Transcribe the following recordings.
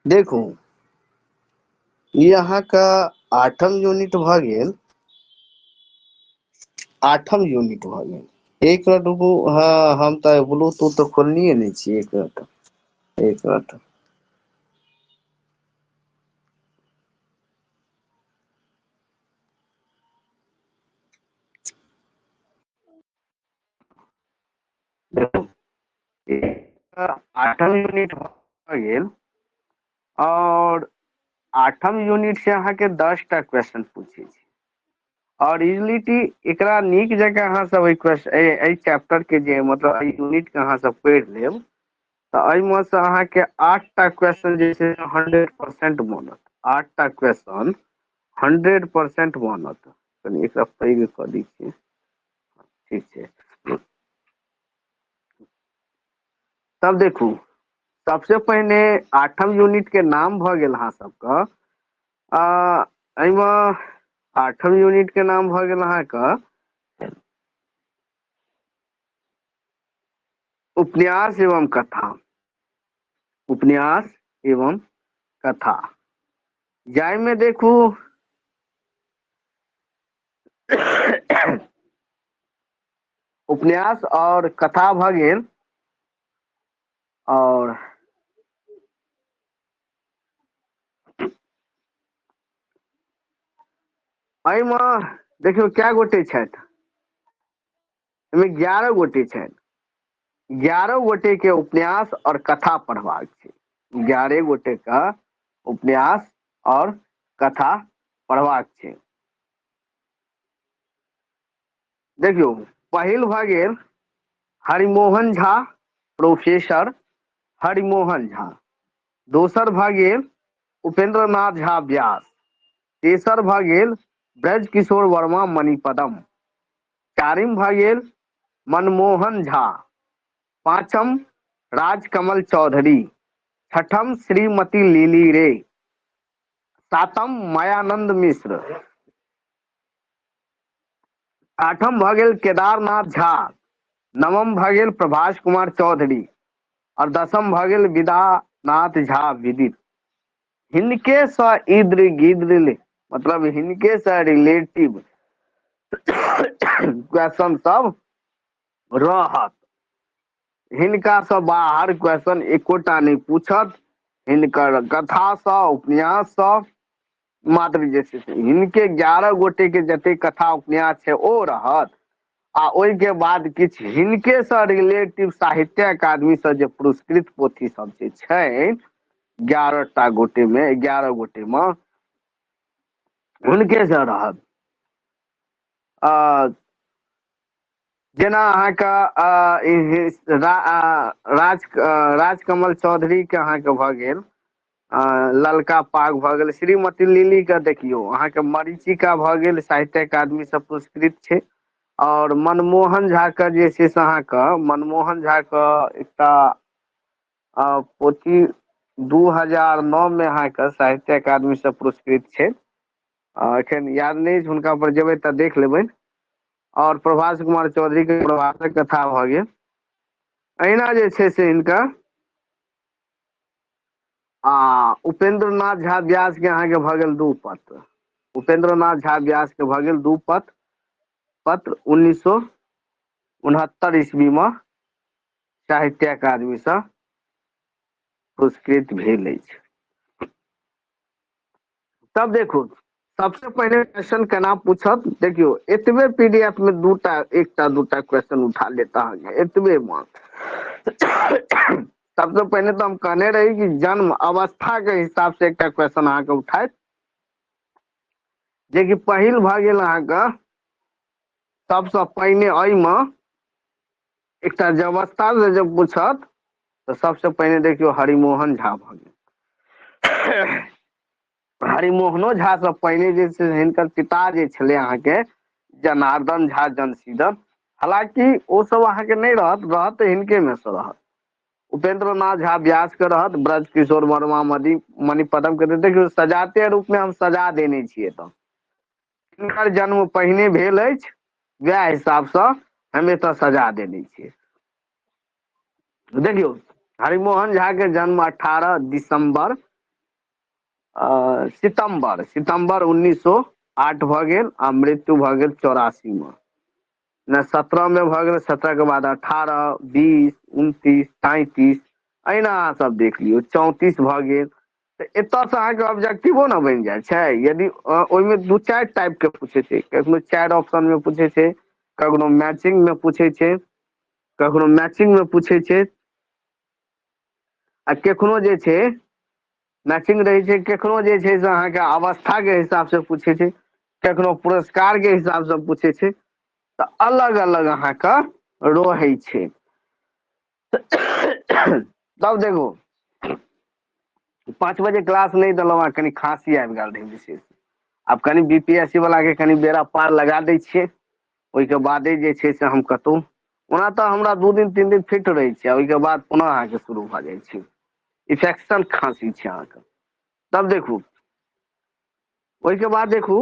देखू, ई अहाँके आठम यूनिट भऽ गेल। आठम यूनिट भऽ गेल। एक मिनट रुकू। हँ, हम तऽ ब्लूटूथ तऽ खोललियै ने छियै। एक मिनट, एक मिनट। देखू, आठम यूनिट भऽ गेल आओर आठम यूनिट से अहाँके 10 टा क्वेश्चन पूछै छै। आओर इजिलिटी एकरा नीक जकाँ अहाँ सब एहि क्वेश्चन, एहि चैप्टर के जे मतलब एहि यूनिट के अहाँ सब पढ़ि लेब तऽ एहिमे से अहाँके 8 टा क्वेश्चन जे छै 100% बनत। 8 टा क्वेश्चन 100% बनत। कनि एकरा पैघ कऽ दै छियै। ठीक छै। तब देखू, सबसे पहिने आठम यूनिट के नाम भऽ गेल अहाँ सबके, एहिमे आठम यूनिट के नाम भऽ गेल अहाँके उपन्यास एवं कथा। उपन्यास एवं कथा, जाहिमे देखू उपन्यास और कथा भऽ गेल। और एहिमे देखियौ कै गोटे छथि। एहिमे 11 गोटे छथि। 11 गोटे के उपन्यास और कथा पढ़बाक छै। 11 गोटे के उपन्यास और कथा पढ़बाक छै। देखियौ, पहिल भऽ गेल हरिमोहन झा, प्रोफेसर हरिमोहन झा। दोसर भऽ गेल उपेंद्र नाथ झा व्यास। तेसर भऽ गेल ब्रजकिशोर वर्मा मणिपदम। चारिम भऽ गेल मनमोहन झा। पाँचम राजकमल चौधरी। छठम श्रीमती लीली रे। सातम मायानंद मिश्र। आठम भऽ गेल केदारनाथ झा। नवम भऽ गेल प्रभाष कुमार चौधरी। आओर दसम भऽ गेल विदानाथ झा विदित। हिनके सँ इद्र गिद्र, मतलब हिनके सँ रिलेटिव क्वेश्चन सब रहत। हिनका सँ बाहर क्वेश्चन एकोटा नहि पूछत। हिनकर कथासँ, उपन्याससँ मात्र जे छै से हिनके 11 गोटे के जते कथा उपन्यास छै ओ रहत, आ ओहिके बाद किछु हिनके सँ रिलेटिव साहित्य अकादमी सँ जे पुरस्कृत पोथी सब जे छै 11 टा गोटे मे, 11 गोटे मे हुनके सँ रहत। आ जेना अहाँके राज राजकमल चौधरी के अहाँके भऽ गेल ललका पाग भऽ गेल। श्रीमती लिली के देखियौ, अहाँके मरीचिका भऽ गेल, साहित्य अकादमी से पुरस्कृत छै। आओर मनमोहन झा के जे छै से अहाँके मनमोहन झा के एकटा पोथी 2009 मे अहाँके साहित्य अकादमी से पुरस्कृत छै। एखन याद नहि, हुनका पर जेबै तऽ देख लेबै। आओर प्रभास कुमार चौधरी के प्रभासक कथा भऽ गेल। अहिना जे छै से हिनका आ उपेंद्र नाथ झा व्यास के अहाँके भऽ गेल दू पत्र। उपेंद्र नाथ झा व्यास के भऽ गेल दू पत्र पत्र 1969 ईस्वी मे साहित्य अकादमी सँ पुरस्कृत भेल अछि। तब देखू, सबसे पहिने क्वेश्चन केना पूछत। देखियौ, एतबे पीडीएफ में दूटा, एकटा दूटा क्वेश्चन उठा लेता अहाँके एतबे मे। सबसे पहिने तऽ हम कहने रही कि जन्म अवस्था के हिसाब से एकटा क्वेश्चन अहाँके उठायत, जेकि पहिल भऽ गेल अहाँके सबसँ पहिने। एहिमे एकटा अवस्था से जब पूछत तऽ सबसे पहिने देखियौ हरिमोहन झा भऽ गेल। हरिमोहनो झा से पहिने जे छै हिनकर पिता जे छलै अहाँके जनार्दन झा जनसीदन। हालांकि ओ सब अहाँके नहि रहत, रहत तऽ हिनके मे से रहत। उपेंद्र नाथ झा व्यास के रहत, ब्रज किशोर वर्मा मणि मणिपदम के। देखियौ, सजाते रूप में हम सजा देने छियै, तऽ हिनकर जन्म पहिने भेल अछि, वएह हिसाबसँ हम एतऽ सजा देने छियै। देखियौ, हरिमोहन झा के जन्म 18 दिसंबर सितम्बर सितम्बर 1908 भऽ गेल आ मृत्यु भऽ गेल 84 मे। ने 17 मे भऽ गेल, 17 के बाद 18, 20, 29, 33, एहिना अहाँ सब देख लियौ 34 भऽ गेल। तऽ एतयसँ अहाँके ऑब्जेक्टिवो ने बनि जाइ छै। यदि ओहिमे दू चारि टाइप के पूछै छै, कखनो 4 ऑप्शन मे पूछै छै, कखनो मैचिंग मे पूछै छै, कखनो मैचिंग मे पूछै छै, आ कखनो जे छै मैचिंग रहै छै, कखनो जे छै से अहाँके अवस्था के हिसाब से पूछै छै, कखनो पुरस्कार के हिसाब से पूछै छै, तऽ अलग अलग अहाँके रहै छै। तब देखू 5 बजे क्लास नहि देलहुँ, आ कनि खाँसी आबि गेल रहै विशेष। आब कनि BPSC वाला के कनि बेड़ा पार लगा दै छियै, ओहिके बादे जे छै से हम कतहु, ओना तऽ हमरा 2 दिन 3 दिन फिट रहै छै, ओहिके बाद पुनः अहाँके शुरू भऽ जाइ छै, इन्फेक्शन खाँसी छै अहाँके। तब देखू ओहिके बाद देखू,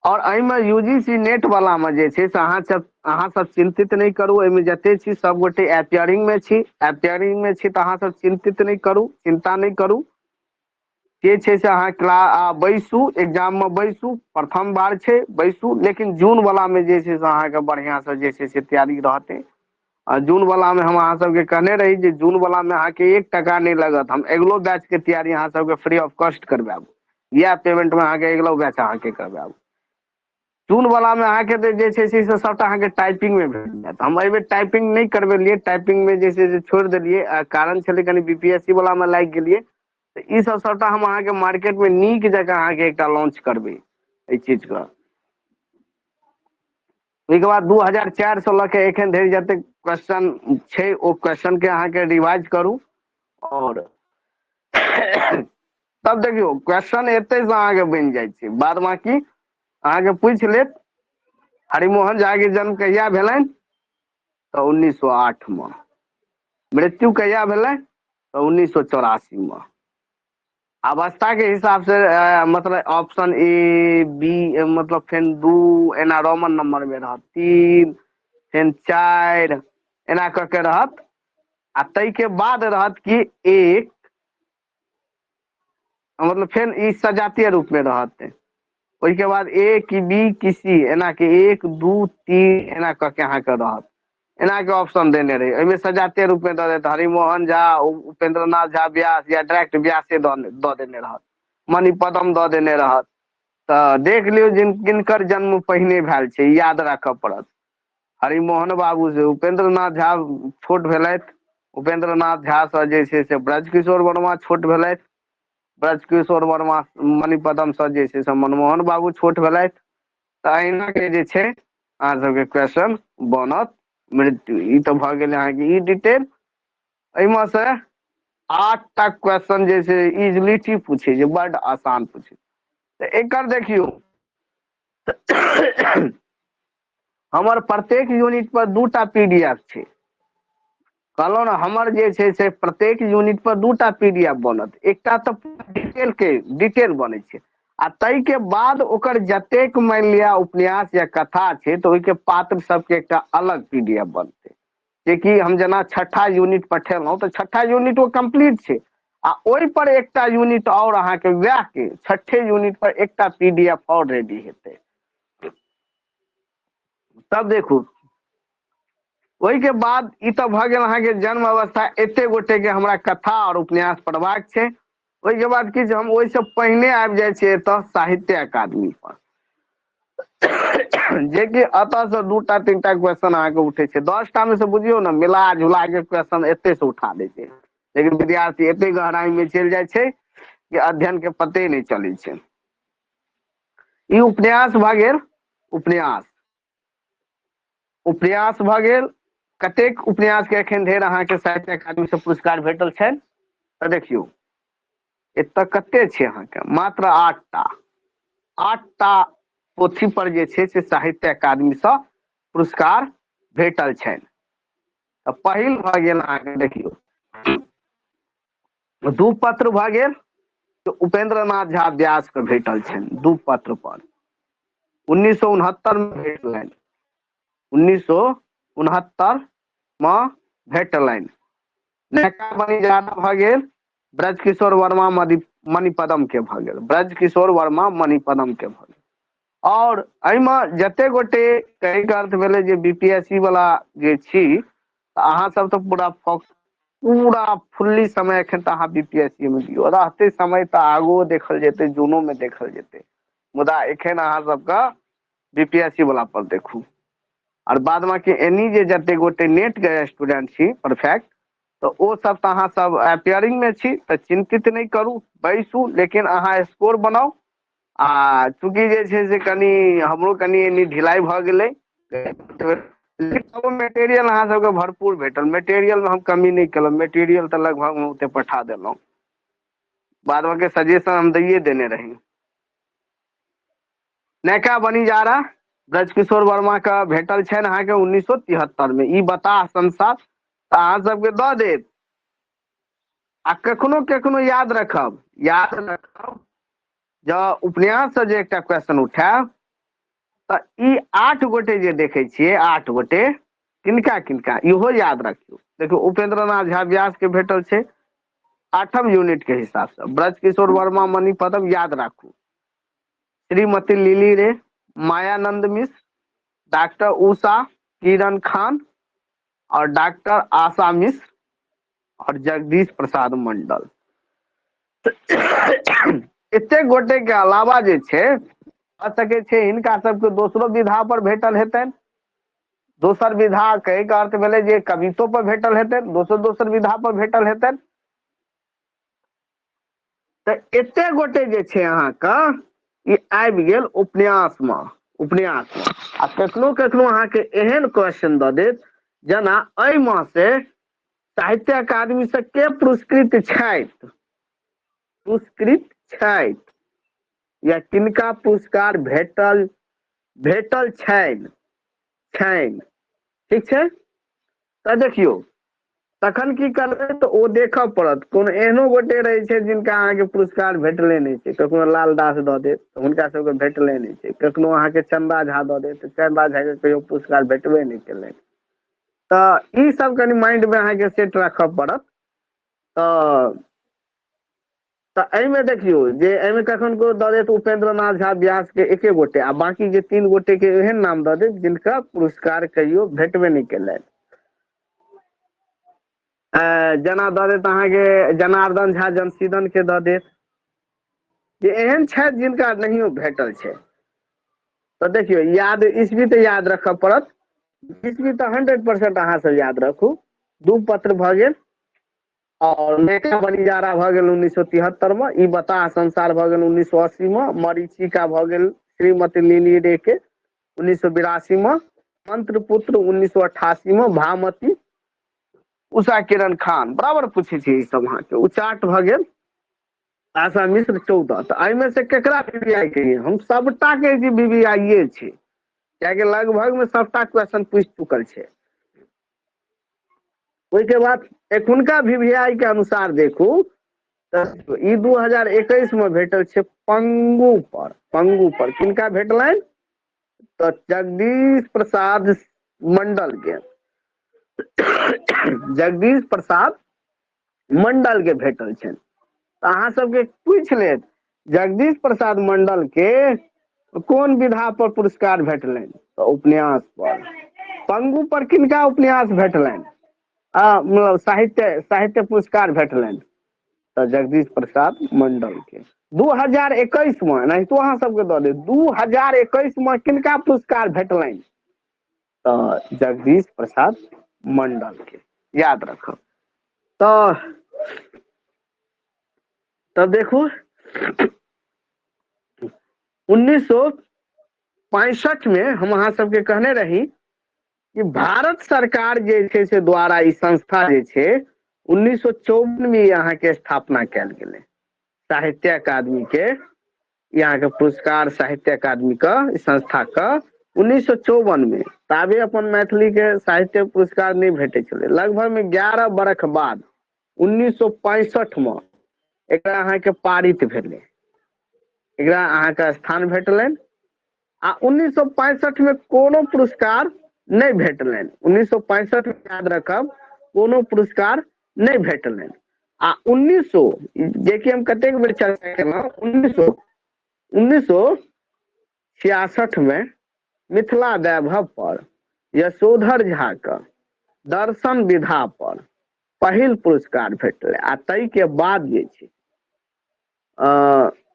और एहिमे UGC net वाला मे जे छै से अहाँ सब चिंतित नहि करू। एहिमे जते छी सब गोटे एपियरिंग मे छी, एपियरिंग मे छी तऽ अहाँ सब चिंतित नहि करू, चिंता नहि करू। जे छै से अहाँ बैसू, एग्जाम मे बैसू, प्रथम बार छै बैसू, लेकिन जून वाला मे जे छै से अहाँके बढ़िआँ से जे छै से तैयारी रहतै। आ जून वाला मे हम अहाँ सबके कहने रही जे जून वाला मे अहाँके 1 टका नहि लागत, हम अगिलो बैच के तैयारी अहाँ सबके फ्री ऑफ कॉस्ट करबायब, इएह पेमेंट मे अहाँके अगिलो बैच अहाँके करबायब। जून वाला मे अहाँके जे छै से सबटा अहाँके टाइपिंग मे भेट जायत। हम एहिबेर टाइपिंग नहि करबेलियै, टाइपिंग मे जे छै से छोड़ि देलियै, आ कारण छलै कनि BPSC वाला मे लागि गेलियै। तऽ ई सब सबटा हम अहाँके मार्केट मे नीक जकाँ अहाँके एकटा लॉन्च करबै एहि चीजके। ओहिके बाद 2004 से लऽ के एखन धरि जतेक क्वेश्चन छै ओ क्वेश्चन के अहाँके रिवाइज करू। और तब देखियौ क्वेश्चन एतै से अहाँके बनि जाइ छै। बाद बाकी अहाँके पूछि लेत हरिमोहन झा के जन्म कहिया भेलनि, तऽ 1908 मे। मृत्यु कहिया भेलै, तऽ 1984 मे। अवस्था के हिसाब से मतलब ऑप्शन ए बी, मतलब फेर 2 एना रोमन नंबर में रहत, 3 फेर 4 एना कऽ के रहत, आ ताहि के बाद रहत कि 1, मतलब फेर ई सजातीय रूप में रहत। ओहिके बाद ए की बी की सी एना के 1 2 3 एना कऽ के अहाँके रहत, एना के ऑप्शन देने रही। एहिमे सजातीय रूप में दऽ देत हरिमोहन झा, उपेंद्र नाथ झा व्यास, या डायरेक्ट व्यासे दऽ देने रहत, मणिपदम दऽ देने रहत। तऽ देख लियौ जिनकर जन्म पहिने भेल छै, याद राखऽ पड़त। हरिमोहन बाबू से उपेंद्र नाथ झा छोट भेलथि, उपेंद्र नाथ झा से जे छै से ब्रजकिशोर वर्मा छोट भेलथि, ब्रजकिशोर वर्मा मणिपदम से जे छै से मनमोहन बाबू छोट भेलथि। तऽ अहिना के जे छै अहाँ सबके क्वेश्चन बनत मृत्यु। ई तऽ भऽ गेल अहाँके ई डिटेल। एहिमे से 8टा क्वेश्चन जे छै इजिलिटी पूछे छै, बड आसान पूछे। तऽ एकर देखियौ हमर प्रत्येक यूनिट पर 2टा PDF छै। कहलहुँ ने हमर जे छै से प्रत्येक यूनिट पर 2टा PDF बनत, एकटा तऽ डिटेल के डिटेल बनै छै, आ ताहि के बाद ओकर जतेक मानि लिअ उपन्यास या कथा छै तऽ ओहिके पात्र सबके एकटा अलग PDF बनतै। जेकि हम जेना 6ठा यूनिट पठेलहुँ तऽ 6ठा यूनिट ओ कम्प्लीट छै, आ ओहि पर एकटा यूनिट और अहाँके वएह के 6ठे यूनिट पर एकटा PDF और रेडी हेतै। तब देखू ओहिके बाद ई तऽ भऽ गेल अहाँके जन्म अवस्था। एते गोटे के हमरा कथा और उपन्यास पढ़बाक छै। ओहिके बाद किछु हम ओहिसँ पहिने आबि जाइ छियै एतऽ साहित्य अकादमी पर, जेकि एतऽ से 2टा 3टा क्वेश्चन अहाँके उठै छै। 10टा मे से बुझियौ ने मिला जुला के क्वेश्चन एते से उठा दै छै, लेकिन विद्यार्थी एते गहराई मे चलि जाइ छै कि अध्ययन के पते नहि चलै छै। ई उपन्यास भऽ गेल, उपन्यास उपन्यास भऽ गेल। कतेक उपन्यास के एखन धरि अहाँके साहित्य अकादमी से पुरस्कार भेटल छनि? तऽ देखियौ एतऽ कते छै अहाँके, मात्र 8टा, 8टा पोथी पर जे छै से साहित्य अकादमी से पुरस्कार भेटल छनि। तऽ पहिल भऽ गेल अहाँके देखियौ 2 पत्र भऽ गेल उपेंद्र नाथ झा व्यास के भेटल छनि 2 पत्र पर, 1969 में भेटलनि, 1969 में भेटलनि। नैका बनिजारा भऽ गेल ब्रजकिशोर वर्मा मणिपदम के भऽ गेल, ब्रजकिशोर वर्मा मणिपदम के भऽ गेल। आओर एहिमे जते गोटे कहैके अर्थ भेलै जे बीपीएससी वाला जे छी, तऽ अहाँ सब तऽ पूरा फोकस, पूरा फुल्ली समय एखन तऽ अहाँ बीपीएससी मे दियौ। रहते समय तऽ आगुओ देखल जेतै, जूनो मे देखल जेतै, मुदा एखन अहाँ सबके बीपीएससी वाला पर देखू। और बाद बाकी एनी जे जते गोटे नेट के स्टूडेंट छी परफेक्ट, तऽ ओ सब तऽ अहाँ सब अपियरिंग मे छी, तऽ चिंतित नहि करू, बैसू, लेकिन अहाँ स्कोर बनाउ। आ चूँकि जे छै से कनि हमरो कनि एनी ढिलाइ भऽ गेलै, लेकिन मेटेरियल अहाँ सबके भरपूर भेटल, मेटेरियल मे हम कमी नहि केलहुँ, मेटेरियल तऽ लगभग हम ओते पठा देलहुँ, बाद बाकी सजेशन हम दैये देने रही। नयका बनिजारा ब्रजकिशोर वर्मा के भेटल छनि अहाँके 1973 मे। ई बताह संसार तऽ अहाँ सबके दऽ देत। आ कखनो कखनो याद रखब, याद रखब जँ उपन्यास से जे एकटा क्वेश्चन उठायब तऽ ई 8 गोटे जे देखै छियै, 8 गोटे किनका किनका, इहो याद रखियौ। देखियौ उपेंद्र नाथ झा व्यास के भेटल छै 8म यूनिट के हिसाब से, ब्रजकिशोर वर्मा मणिपदम याद राखू, श्रीमती लिली रे, मायानंद मिश्र, डॉक्टर उषा किरण खान और डॉक्टर आशा मिश्र और जगदीश प्रसाद मंडल। एते गोटे के अलावा जे छै भऽ सकै छै हिनका सबके दोसरो विधा पर भेटल हेतनि, दोसर विधा कहे के अर्थ भेलै जे कवितो पर भेटल हेतनि, दोसर दोसर विधा पर भेटल हेतनि। तऽ एते गोटे जे छै अहाँके ई आबि गेल उपन्यास मे, उपन्यास मे। आ कखनो कखनो अहाँके एहन क्वेश्चन दऽ देत जेना एहि माह से साहित्य अकादमी से के पुरस्कृत छथि, पुरस्कृत छथि या किनका पुरस्कार भेटल, भेटल छनि, छनि, ठीक छै। तऽ देखियौ तखन की करबै तऽ ओ देखऽ पड़त, कोनो एहनो गोटे रहै छै जिनका अहाँके पुरस्कार भेटले नहि छै, कखनो लालदास दऽ देत तऽ हुनका सबके भेटले नहि छै, कखनो अहाँके चन्दा झा दऽ देत तऽ चन्दा झाके कहियो पुरस्कार भेटबे नहि केलनि। तऽ ई सब कनि माइंडमे अहाँके सेट राखऽ पड़त। तऽ एहिमे देखियौ जे एहिमे कखन को दऽ देत उपेंद्र नाथ झा व्यास के एके गोटे, आ बाकी जे 3 गोटे के एहन नाम दऽ देत जिनका पुरस्कार कहियो भेटबे नहि केलनि। जेना दऽ देत अहाँके जनार्दन झा जनसीदन के दऽ देत, जे एहन छथि जिनका नहियो भेटल छै। तऽ देखियौ याद ईस्वी तऽ याद रखऽ पड़त, ईस्वी तऽ 100% अहाँ सब याद रखू। 2 पत्र भऽ गेल और नयका बनिजारा भऽ गेल 1973 मे, ई बताह संसार भऽ गेल 1980 मे, मरीचिका भऽ गेल श्रीमती लिली रे के 1982 मे, मंत्रपुत्र 1988 मे, भामती उषा किरण खान, बराबर पूछै छै ई सब अहाँके। उचाट भऽ गेल आशा मिश्र 14। तऽ एहिमे से केकरा बीबीआई कहियै, हम सबटा कहै छी बीबीआईए छै, कियाकि लगभग मे सबटा क्वेश्चन पूछि चुकल छै। ओहिके बाद एखुनका बीबीआई के अनुसार देखू तऽ ई 2021 मे भेटल छै पंगु पर, पंगु पर किनका भेटलनि तऽ जगदीश प्रसाद मंडल के, जगदीश प्रसाद मंडल के भेटल छनि। तऽ अहाँ सबके पूछि लेत जगदीश प्रसाद मंडल के कोन विधा पर पुरस्कार भेटलनि तऽ उपन्यास पर। पंगु पर किनका उपन्यास भेटलनि, मतलब साहित्य, साहित्य पुरस्कार भेटलनि तऽ जगदीश प्रसाद मंडल के। 2021 मे एनाहितो अहाँ सबके दऽ देत, 2021 मे किनका पुरस्कार भेटलनि तऽ जगदीश प्रसाद मंडल के, याद रखब। तऽ देखू 1965 में हम अहाँ सबके कहने रही कि भारत सरकार जे छै से द्वारा ई संस्था जे छै 1954 में अहाँके स्थापना कयल गेलै। साहित्य अकादमी के ई अहाँके पुरस्कार साहित्य अकादमी के संस्था के 1954 में, ताबे अपन मैथिली के साहित्य पुरस्कार नहि भेटै छलै। लगभग में 11 बरख बाद 1965 में एकरा अहाँके पारित भेलै, एकरा अहाँके स्थान भेटलनि। आ 1965 में कोनो पुरस्कार नहि भेटलनि, 1965 में याद रखब कोनो पुरस्कार नहि भेटलनि। आ 1900, जेकि हम कतेक बेर चर्चा केलहुँ, 1966 मे मिथिला वैभव पर यशोधर झा के दर्शन विधा पर पहिल पुरस्कार भेटलै। आ ताहिके बाद जे छै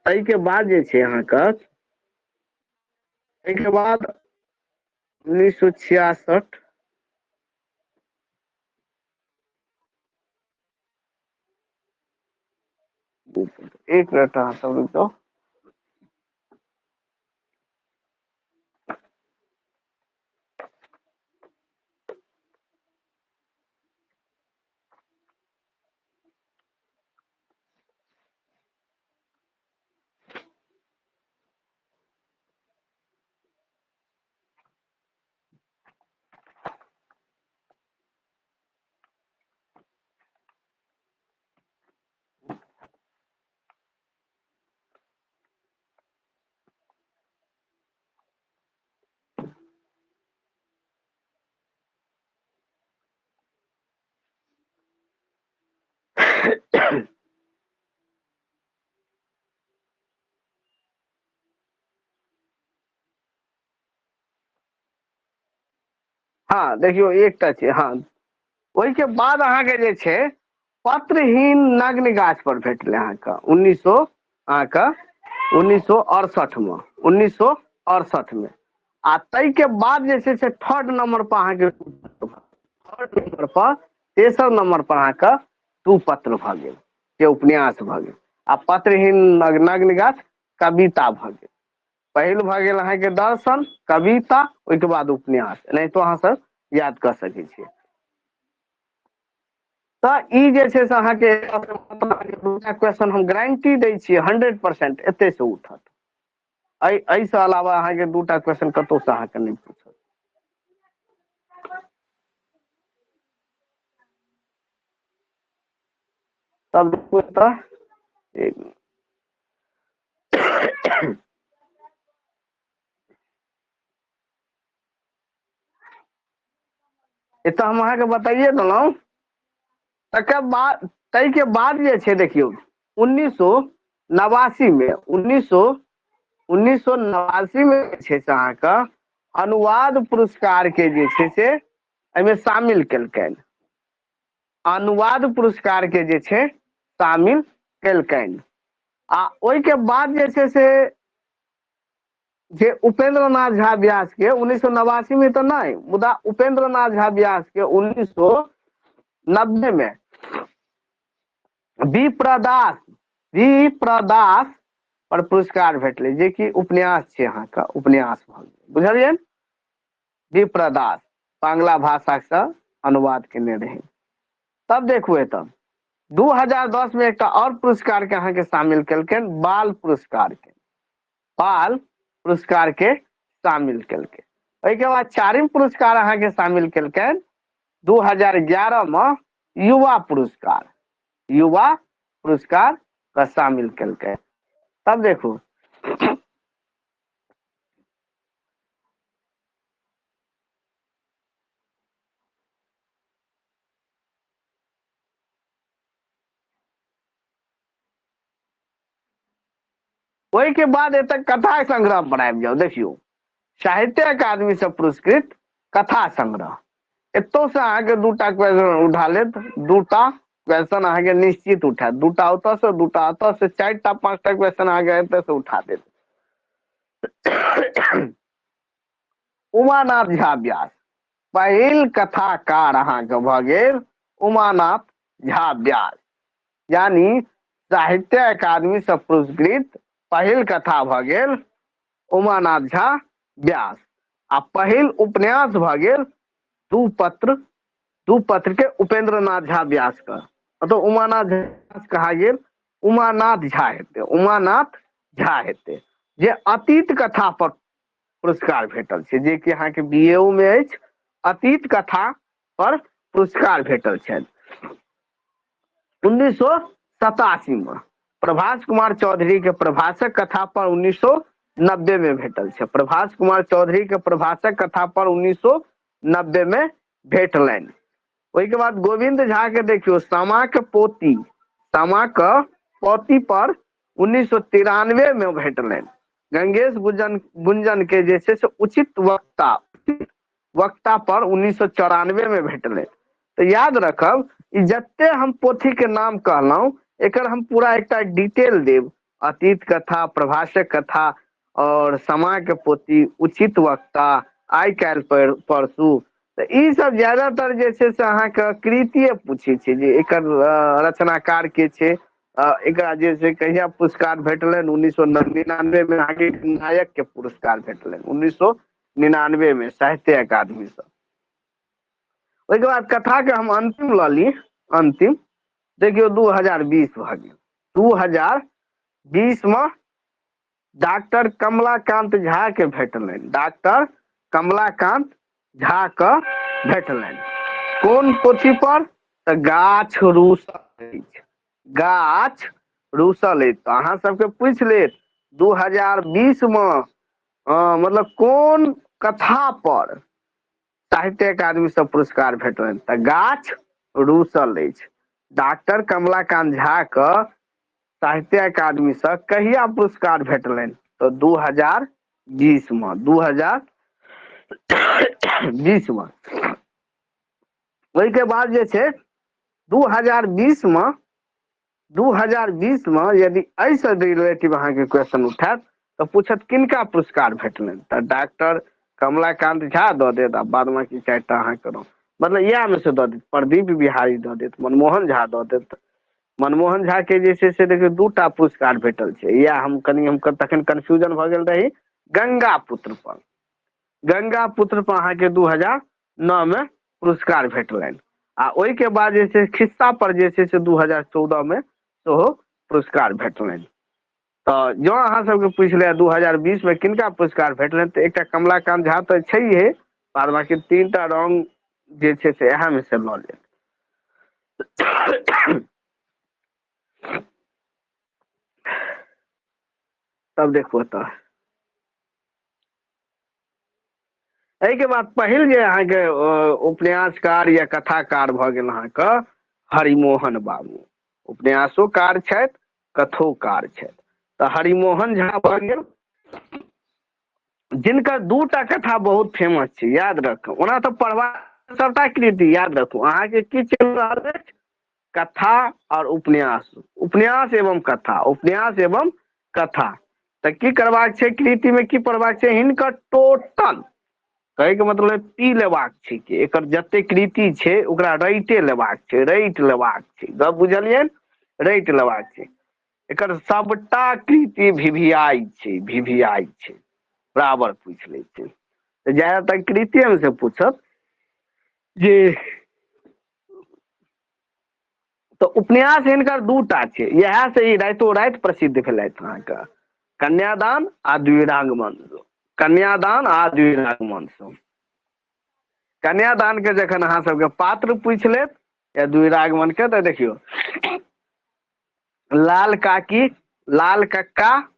ताहिके बाद जे छै अहाँके, ताहिके बाद 1966 एक मिनट अहाँ सब रुकि जाउ। हँ देखियौ एकटा छै, हँ ओहिके बाद अहाँके जे छै पत्रहीन नग्न गाछ पर भेटलै अहाँके 1968 मे, 1968 मे। आ ताहिके बाद जे छै से थर्ड नंबर पर अहाँके, थर्ड नंबर पर, तेसर नंबर पर अहाँके दू पत्र भऽ गेल, जे उपन्यास भऽ गेल। आ पत्रहीन नग्न गाछ कविता भऽ गेल। पहिल भऽ गेल अहाँके दर्शन, कविता, ओहिके बाद उपन्यास। एनाहितो अहाँ सब याद कऽ सकै छियै। तऽ ई जे छै से अहाँके दूटा क्वेश्चन हम गारंटी दै छियै 100% एतै से उठत। एहिसँ अलावा अहाँके दूटा क्वेश्चन कतहुसँ अहाँके नहि पूछत। तब देखू तऽ एक एतऽ हम अहाँके बताइए देलहुँ। तकर बाद ताहिके बाद जे छै देखियौ 1989 मे, 1989 मे जे छै से अहाँके अनुवाद पुरस्कार के जे छै से एहिमे शामिल केलकनि। अनुवाद पुरस्कार के जे छै शामिल केलकनि। आ ओहिके बाद जे छै से जे उपेंद्र नाथ झा व्यास के 1989 में तऽ नहि, मुदा उपेंद्र नाथ झा व्यास के 1990 में विप्रदास पर पुरस्कार भेटलै, जे कि उपन्यास छै अहाँके, उपन्यास भऽ गेल, बुझलियै? विप्रदास बांग्ला भाषा से अनुवाद केने रहै। तब देखू एतऽ 2010 में एकटा और पुरस्कार के अहाँके शामिल केलकनि, बाल पुरस्कार के, बाल पुरस्कार के शामिल केलकै। ओहिके बाद चारिम पुरस्कार अहाँके शामिल केलकनि 2011 में युवा पुरस्कार, युवा पुरस्कार के शामिल केलकै। तब देखू ओहिके बाद एतऽ कथा संग्रह पर आबि जाउ। देखियौ साहित्य अकादमी से पुरस्कृत कथा संग्रह, एतौ से अहाँके दूटा क्वेश्चन उठा लेत, दूटा क्वेश्चन अहाँके निश्चित उठायत, दूटा ओतऽ से, दूटा ओतऽ से, 4टा 5टा क्वेश्चन अहाँके एतऽ से उठा देत। उमानाथ झा व्यास पहिल कथाकार अहाँके भऽ गेल उमानाथ झा व्यास, यानी साहित्य अकादमी से पुरस्कृत पहिल कथा भऽ गेल उमानाथ झा व्यास। आ पहिल उपन्यास भऽ गेल दू पत्र के उपेंद्र नाथ झा व्यास के, मतलब उमानाथ झा कहा गेल, उमानाथ झा हेतै, उमानाथ झा हेतै, जे अतीत कथा पर पुरस्कार भेटल छै, जे कि अहाँके बी ए ओ मे अछि, अतीत कथा पर पुरस्कार भेटल छनि 1987 मे। प्रभास कुमार चौधरी के प्रभासक कथा पर 1990 में भेटल छै, प्रभास कुमार चौधरी के प्रभासक कथा पर 1990 में भेटलनि। ओहिके बाद गोविंद झा के देखियौ सामाक पोती, सामा के पौती पर 1993 मे भेटलनि। गंगेश गुंजन के जे छै से उचित वक्ता पर 1994 मे भेटलनि। तऽ याद रखब ई जते हम पोथी के नाम कहलहुं एकर हम पूरा एकटा डिटेल देब। अतीत कथा, प्रभासक कथा और समा के पोथी, उचित वक्ता, आइ काल्हि परसू, तऽ ई सब ज्यादातर जे छै से अहाँके कृतिये पूछै छै जे एकर रचनाकार के छै, एकरा जे छै कहिया पुरस्कार भेटलनि। 1999 मे अहाँके नायक के पुरस्कार भेटलनि 1999 मे साहित्य अकादमी सँ। ओहिके बाद कथा के हम अंतिम लऽ ली, अंतिम देखियौ 2020 भऽ गेल। 2020 मे डॉक्टर कमलाकांत झा के भेटलनि, डॉक्टर कमलाकांत झा के भेटलनि कोन पोथी पर? तऽ गाछ रूसल अछि, गाछ रूसल अछि। तऽ अहाँ सबके पूछि लेत 2020 मे मतलब कोन कथा पर साहित्य अकादमी से पुरस्कार भेटलनि? तऽ गाछ रूसल अछि। डॉक्टर कमलाकांत झा के साहित्य अकादमी से कहिया पुरस्कार भेटलनि? तऽ 2020 मे, 2020 मे। ओहिके बाद जे छै 2020 मे, 2020 मे यदि एहिसँ रिलेटिव अहाँके क्वेश्चन उठायत तऽ पूछत किनका पुरस्कार भेटलनि? तऽ डॉक्टर कमलाकांत झा दऽ देत आ बाद बाकी 4टा अहाँके नाम मतलब इएह मे से दऽ देत, प्रदीप बिहारी दऽ देत, मनमोहन झा दऽ देत। मनमोहन झा के जे छै से देखियौ 2टा पुरस्कार भेटल छै। इएह हम कनि हम तखन कन्फ्यूजन भऽ गेल रही गंगा पुत्र पर। गंगा पुत्र पर अहाँके 2009 मे पुरस्कार भेटलनि आ ओहिके बाद जे छै खिस्सा पर जे छै से 2014 मे सेहो पुरस्कार भेटलनि। तऽ जँ अहाँ सबके पूछि लिअ 2020 मे किनका पुरस्कार भेटलनि तऽ एकटा कमलाकांत झा तऽ छैहे, बाद बाकी 3टा रंग जे छै से इएह मे से लऽ लेत। तब देखू एतऽ एहिके बाद पहिल जे अहाँके उपन्यासकार या कथाकार भऽ गेल अहाँके हरिमोहन बाबू। उपन्यासोकार छथि, कथोकार छथि। तऽ हरिमोहन झा भऽ गेल, जिनकर 2टा कथा बहुत फेमस छै, याद रखू। ओना तऽ पढ़बा सबटा कृति याद रखू। अहाँके की चलि रहल अछि? कथा और उपन्यास, उपन्यास एवं कथा, उपन्यास एवं कथा। तऽ की करबाक छै कृति में? की पढ़बाक छै? हिनकर टोटल कहैके मतलब पी लेबाक छै कि एकर जते कृति छै ओकरा रैटे लेबाक छै, रैट लेबाक छै। गप बुझलियै? रैट लेबाक छै। एकर सबटा कृति भिभिआइ छै, भिभिआइ छै, बराबर पूछि लै छै। तऽ ज्यादातर कृतिये से पूछत जे तऽ उपन्यास हिनकर 2टा छै, इएह से ई राइतो राति प्रसिद्ध भेलथि अहाँके, कन्यादान आ द्विरागमन। कन्यादान आ द्विरागमन। कन्यादान के जखन अहाँ सबके पात्र पूछि लेत या द्विरागमन के, तऽ देखियौ लाल काकी, लाल कक्का,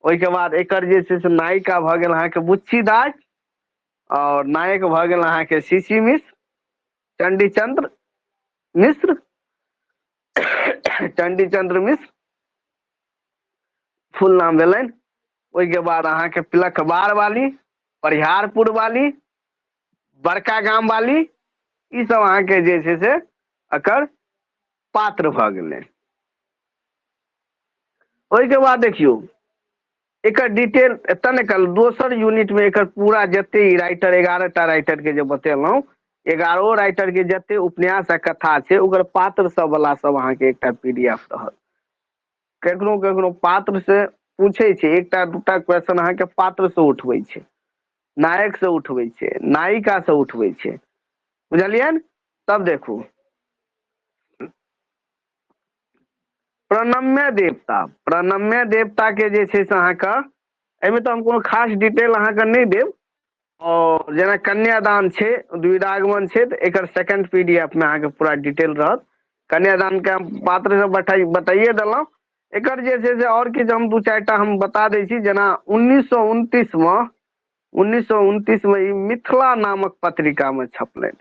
ओहिके बाद एकर जे छै से नायिका भऽ गेल अहाँके बुच्ची दाइ और नायक भऽ गेल अहाँके सीसी मिश्र, चंडीचंद्र मिश्र, चंडीचंद्र मिश्र फुल नाम भेलनि। ओहिके बाद अहाँके पिलखबार वाली, परिहारपुर वाली, बड़का गाम वाली, ई सब अहाँके जे छै से एकर पात्र भऽ गेलै। ओहिके बाद देखियौ एकर डिटेल एतऽ ने कल दोसर यूनिट में एकर पूरा जते ई राइटर 11टा राइटर के जे बतेलहुँ, 11 राइटर के जते उपन्यास आ कथा छै ओकर पात्र सब वाला सब अहाँके एकटा पीडीएफ रहत। केकरो केकरो पात्र से पूछे छै, एकटा दूटा क्वेश्चन अहाँके पात्र से उठबै छै, नायक से उठबै छै, नायिका से उठबै छै, बुझलियै? तब देखू प्रणम्य देवता, प्रणम्य देवता के जे छै से अहाँके एहिमे तऽ हम कोनो खास डिटेल अहाँके नहि देब। और जेना कन्यादान छै, द्विरागमन छै, तऽ एकर सेकंड पीडीएफ में अहाँके पूरा डिटेल रहत। कन्यादान के हम पात्र सब बताइए देलहुँ। एकर जे छै से और किछु हम 2-4टा हम बता दै छी। जेना 1929 में ई मिथिला नामक पत्रिका में छपलनि।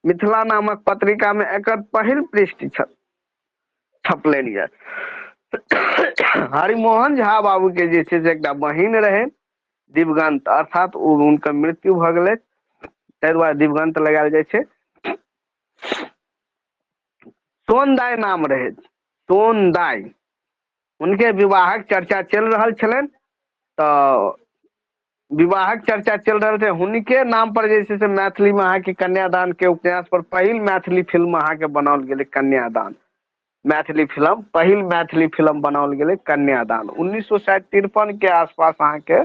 मिथिला नामक पत्रिका में एकर पहिल पृष्ठ छल। छपलनि यऽ। हरिमोहन झा बाबू के जे छै से एकटा बहिन रहै दिवगंत, अर्थात ओ हुनकर मृत्यु भऽ गेलै, ताहि दुआरे दिवगंत लगायल जाइ छै। सोनदाइ नाम रहै, सोनदाइ। हुनके विवाहक चर्चा चलि रहल छलनि, तऽ विवाहक चर्चा चलि रहल छै, हुनके नाम पर जे छै से मैथिली मे अहाँके कन्यादान के उपन्यास पर पहिल मैथिली फिल्म अहाँके बनाओल गेलै कन्यादान। मैथिली फिल्म, पहिल मैथिली फिल्म बनाओल गेलै कन्यादान 1953 के आसपास अहाँके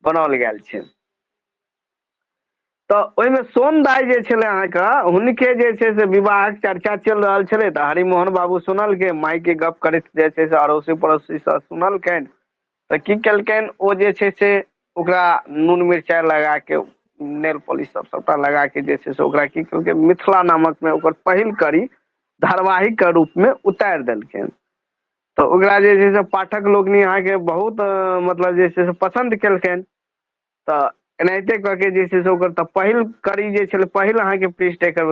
बनाओल गेल छै। तऽ ओहिमे सोनदाइ जे छलै अहाँके, हुनके जे छै से विवाहक चर्चा चलि रहल छलै, तऽ हरिमोहन बाबू सुनलकै, मायके गप करैत जे छै से अड़ोसी पड़ोसीसँ सुनलकनि, तऽ की केलकनि ओ जे छै से ओकरा नून मिरचाइ लगाके नेल पॉलिश सब सबटा लगाके जे छै से ओकरा की केलकै मिथिला नामक मे ओकर पहिल कड़ी धारावाहिक के रूप मे उतारि देलखिन। तऽ ओकरा जे छै से पाठक लोकनि अहाँके बहुत मतलब जे छै से पसन्द केलकनि। तऽ एनाहिते कऽ के जे छै से ओकर तऽ पहिल कड़ी जे छलै, पहिल अहाँके पृष्ठ एकर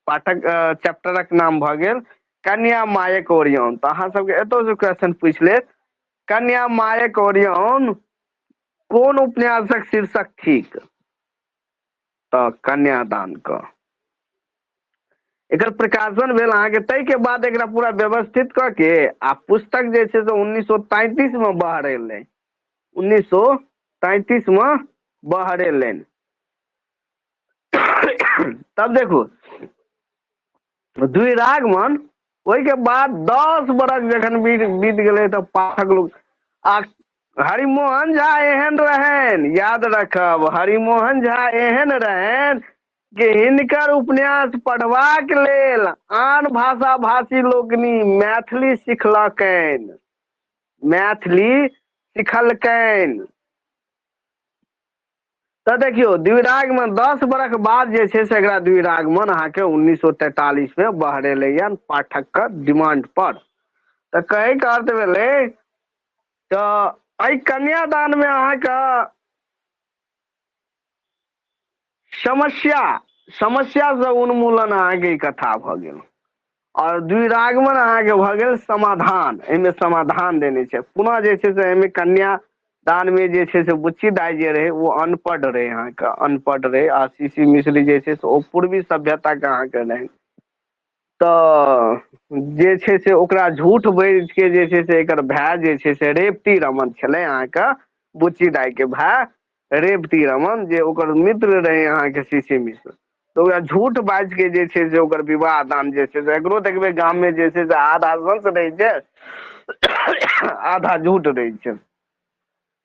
पाठक चैप्टरक नाम भऽ गेल कन्या मायक ओरियान। तऽ अहाँ सबके एतौ से क्वेश्चन पूछि लेत, कन्या मायक ओरियान कोन उपन्यासक शीर्षक थिक? तऽ कन्यादान क। एकर प्रकाशन भेल अहाँके, ताहिके बाद एकरा पूरा व्यवस्थित कऽ के आ पुस्तक जे छै से 1933 मे बहरेलै, 1933 मे बहरेलनि। तब देखू द्विरागमन, ओहिके बाद 10 बरख जखन बीत गेलै तऽ पाठक लोक आ हरिमोहन झा एहन रहनि, याद रखब, हरिमोहन झा एहन रहनि कि हिनकर उपन्यास पढ़बाक लेल आन भाषा भाषी लोकनि मैथिली सिखलकनि, मैथिली सिखलकनि। तऽ देखियौ द्विरागमन 10 बरख बाद जे छै से एकरा द्विरागमन अहाँके 1943 मे बहरेलैया पाठक के डिमांड पर। तऽ कहैके अर्थ भेलै तऽ एहि कन्यादान मे अहाँके समस्या से उन्मूलन अहाँके ई कथा भऽ गेल, और द्विरागमन अहाँके भऽ गेल समाधान, एहिमे समाधान देने छै। पुनः जे छै से एहिमे कन्यादान मे जे छै से बुच्ची दाइ जे रहै ओ अनपढ़ रहै, अहाँके अनपढ़ रहै, आ सी सी मिश्र जे छै से ओ पूर्वी सभ्यता के अहाँके रहै। तऽ जे छै से ओकरा झूठ बाजि के जे छै से एकर भाय जे छै से रेवती रमन छलै अहाँके, बुच्ची दाइ के भाय रेवती रमन जे ओकर मित्र रहै अहाँके सी सी मिश्र, तऽ ओकरा झूठ बाजि के जे छै से ओकर विवाह दान जे छै से एकरो देखबै गाम मे जे छै से आधा सच रहै छै आधा झूठ रहै छै।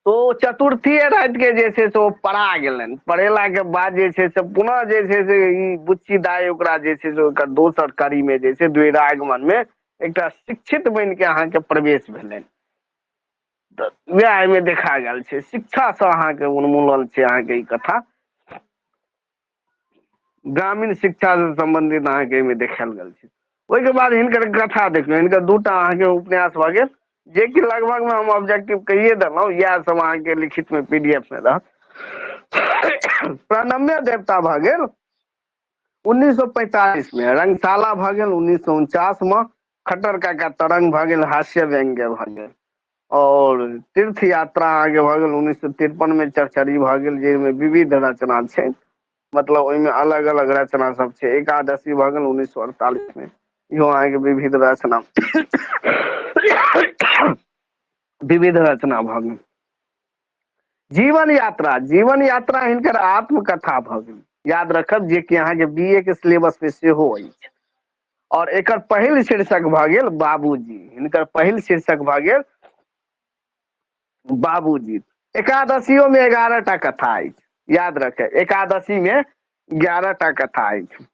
तो चतुर्थीए राति के जे छै से ओ पड़ा गेलनि, पड़ेला के बाद जे छै से पुनः जे छै से ई बुच्ची दाइ ओकरा जे छै से ओकर दोसर कड़ी मे जे छै द्विरागमन मे एकटा शिक्षित बनि के अहाँके प्रवेश भेलनि। तऽ वएह एहिमे देखा गेल छै, शिक्षा सँ अहाँके उन्मूलन छै अहाँके ई कथा, ग्रामीण शिक्षा से सम्बन्धित अहाँके एहिमे देखायल गेल छै। ओहिके बाद हिनकर कथा देखियौ, हिनकर दूटा अहाँके उपन्यास भऽ गेल जे कि लगभग मे हम ऑब्जेक्टिव कहिए देलहुँ, इएह सब अहाँके लिखित मे पीडीएफ मे रहत। प्रणम्य देवता भऽ गेल 1945 मे, रंगशाला भऽ गेल 1949 मे, खट्टर काका तरंग भऽ गेल, हास्य व्यंग्य भऽ गेल, और तीर्थ यात्रा अहाँके भऽ गेल 1953 मे, चरचरी भऽ गेल जाहिमे विविध रचना छै, मतलब ओहिमे अलग अलग रचना सब छै। एकादशी भऽ गेल 1948 मे, इहो अहाँके विविध रचना विविध रचना भऽ गेल। जीवन यात्रा, जीवन यात्रा हिनकर आत्मकथा भऽ गेल, याद रखब, जे कि अहाँके बी ए के सिलेबस मे सेहो अछि। और एकर पहिल शीर्षक भऽ गेल बाबूजी, हिनकर पहिल शीर्षक भऽ गेल बाबूजी। एकादशियो में 11 टा कथा अछि, याद रखे, एकादशी में 11 टा कथा अछि।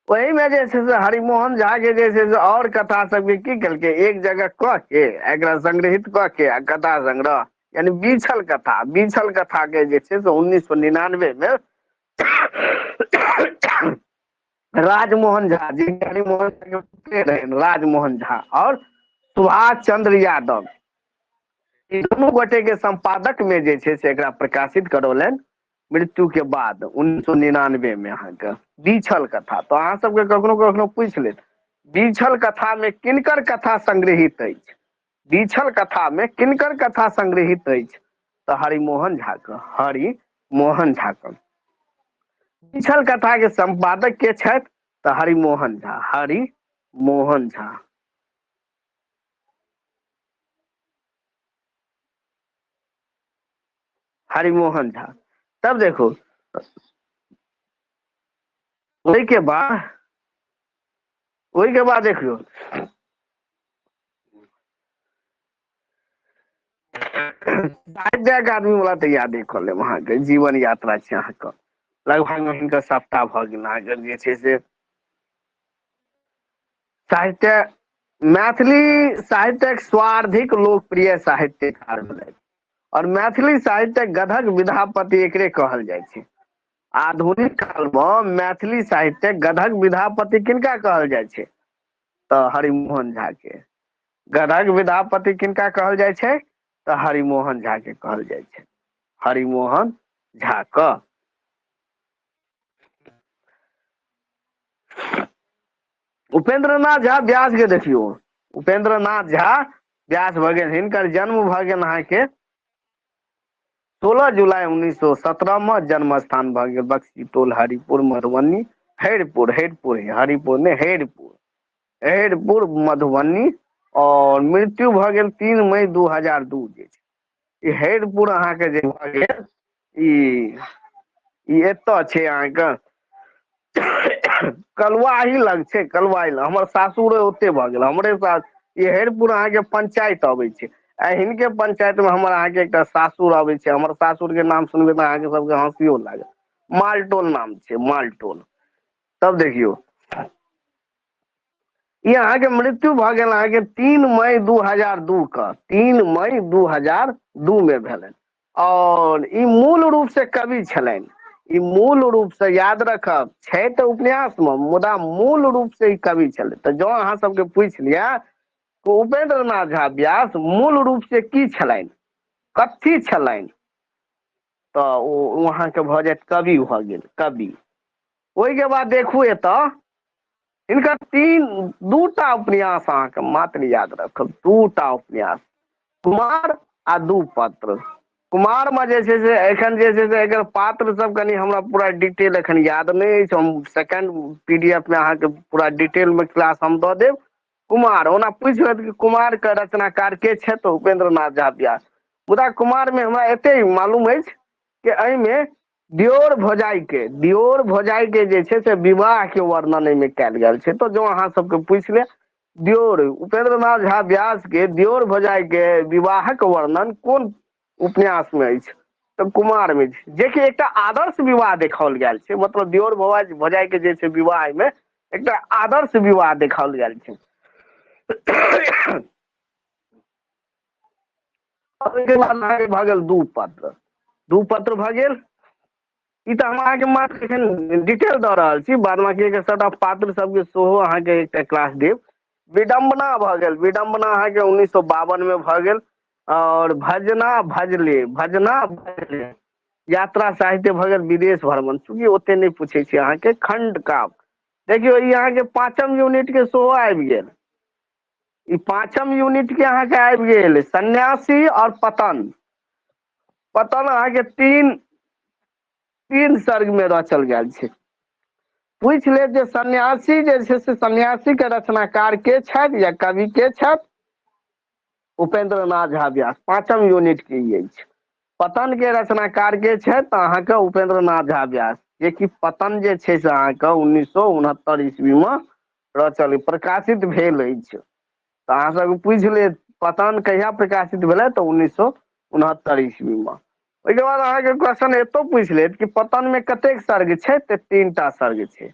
ओहि में जे छै से हरिमोहन झा के जे छै से और कथा सबके की केलकै, एक जगह कऽ के एकरा संग्रहित कऽ के आ कथा संग्रह यानी बीछल कथा, बीछल कथा के जे छै से 1999 में राजमोहन झा जी, हरिमोहन झा के पुत्र रहनि राजमोहन झा और सुभाष चंद्र यादव, ई दुनू गोटे के संपादक में जे छै से एकरा प्रकाशित करौलनि मृत्यु के बाद 1999 में अहाँके बीछल कथा। तऽ अहाँ सबके कखनो कखनो पूछि लेत बीछल कथा मे किनकर कथा संग्रहित अछि? बीछल कथा मे किनकर कथा संग्रहित अछि? तऽ हरिमोहन झा के, हरिमोहन झा के। बीछल कथा के संपादक के छथि? तऽ हरिमोहन झा, हरिमोहन झा। हरिमोहन झा। तब देखू ओहिके बाद, ओहिके बाद देखियौ साहित्य अकादमी वाला तऽ यादे कऽ लेब अहाँके, जीवन यात्रा छै अहाँके, लगभग मे हिनकर सप्ताह भऽ गेल अहाँके जे छै से साहित्य, मैथिली साहित्यक स्वार्थिक लोकप्रिय साहित्यकार भेलथि और मैथिली साहित्यक गधक विधापति एकरे कहल जाइ छै। आधुनिक काल मे मैथिली साहित्यक गधक विधापति किनका कहल जाइ छै? तऽ हरिमोहन झा के। गधक विधापति किनका कहल जाइ छै? तऽ हरिमोहन झा के कहल जाइ छै, हरिमोहन झा के। उपेंद्र नाथ झा व्यास के देखियौ, उपेंद्र नाथ झा व्यास भऽ गेल, हिनकर जन्म भऽ गेल अहाँके 16 जुलाई 1917 मे, जन्म स्थान भऽ गेल बक्सी टोल, हरिपुर, मधुबनी, हैरपुर, हैरपुर, हरिपुर नहि, हैरपुर, हैरपुर, मधुबनी। और मृत्यु भऽ गेल 3 मई 2002 जे छै। ई हैरपुर अहाँके जे भऽ गेल ई एतऽ छै अहाँके कलुआही लग छै, कलुआही लग हमर सासुर ओते भऽ गेल, हमरे सास ई हैरपुर अहाँके पंचायत अबै छै, आ हिनके पंचायत मे हमर अहाँके एकटा सासुर अबै छै। हमर सासुर के नाम सुनबै तऽ अहाँके सबके हँसियो लागत, मालटोल नाम छै, मालटोल। तब देखियौ ई अहाँके मृत्यु भऽ गेल अहाँके 3 मई 2002 के, 3 मई 2002 मे भेलनि। और ई मूल रूप से कवि छलनि, ई मूल रूप से याद रखब छै तऽ उपन्यास मे, मुदा मूल रूप से ई कवि छलै। तऽ जँ अहाँ सबके पूछि लिअ कि उपेंद्र नाथ झा व्यास मूल रूप से की छलनि, कथी छलनि, तऽ ओ अहाँके भऽ जायत कवि भऽ गेल, कवि। ओहिके बाद देखू एतऽ हिनकर दूटा उपन्यास अहाँके मात्र याद रखब, दूटा उपन्यास, कुमार आ दू पत्र। कुमार मे जे छै से एखन जे छै से एकर पात्र सब कनि हमरा पूरा डिटेल एखन याद नहि अछि, हम सेकंड पी डी एफ मे अहाँके पूरा डिटेल मे क्लास हम दऽ देब। कुमार ओना पूछि लेत कि कुमार के रचनाकार के छथि, तऽ उपेंद्र नाथ झा व्यास। मुदा कुमार मे हमरा एते मालूम अछि कि एहिमे दियोर भौजाई के, दियोर भौजाई के जे छै से विवाह के वर्णन एहिमे कयल गेल छै। तऽ जँ अहाँ सबके पूछि ले दियोर उपेंद्र नाथ झा व्यास के दियोर भौजाई के विवाहक वर्णन कोन उपन्यास मे अछि, तऽ कुमार मे छै, जेकि एकटा आदर्श विवाह देखाओल गेल छै। मतलब दियोर भौजाई के जे छै विवाह मे एकटा आदर्श विवाह देखाओल गेल छै। ओहिके बाद अहाँके भऽ गेल दू पत्र, दू पत्र भऽ गेल। ई तऽ हम अहाँके मात्र एखन डिटेल दऽ रहल छी, बाद बाकी एकर सबटा पात्र सबके सेहो अहाँके एकटा क्लास देब। विडम्बना भऽ गेल, विडम्बना अहाँके 1952 मे भऽ गेल। और भजना भजले, भजना भजले यात्रा साहित्य भऽ गेल विदेश भ्रमण, चूँकि ओते नहि पूछै छी अहाँके। खंड काव्य देखियौ, ई अहाँके पाँचम यूनिट के सेहो आबि गेल, ई पाँचम यूनिट के अहाँके आबि गेल सन्यासी और पतन। पतन अहाँके तीन सर्ग में रचल गेल छै। पूछि लेत जे सन्यासी जे छै से सन्यासी के रचनाकार के छथि या कवि के छथि, उपेंद्र नाथ झा व्यास, पाँचम यूनिट के ई अछि। पतन के रचनाकार के छथि तऽ अहाँके उपेंद्र नाथ झा व्यास, जे कि पतन जे छै से अहाँके 1969 ईस्वी में रचल प्रकाशित भेल अछि। तऽ अहाँ सबके पूछि लेत पतन कहिया प्रकाशित भेलै, तऽ 1969 ईस्वी में। ओहिके बाद अहाँके क्वेश्चन एतो पूछि लेत कि पतन में कतेक सर्ग छै, तऽ 3टा सर्ग छै।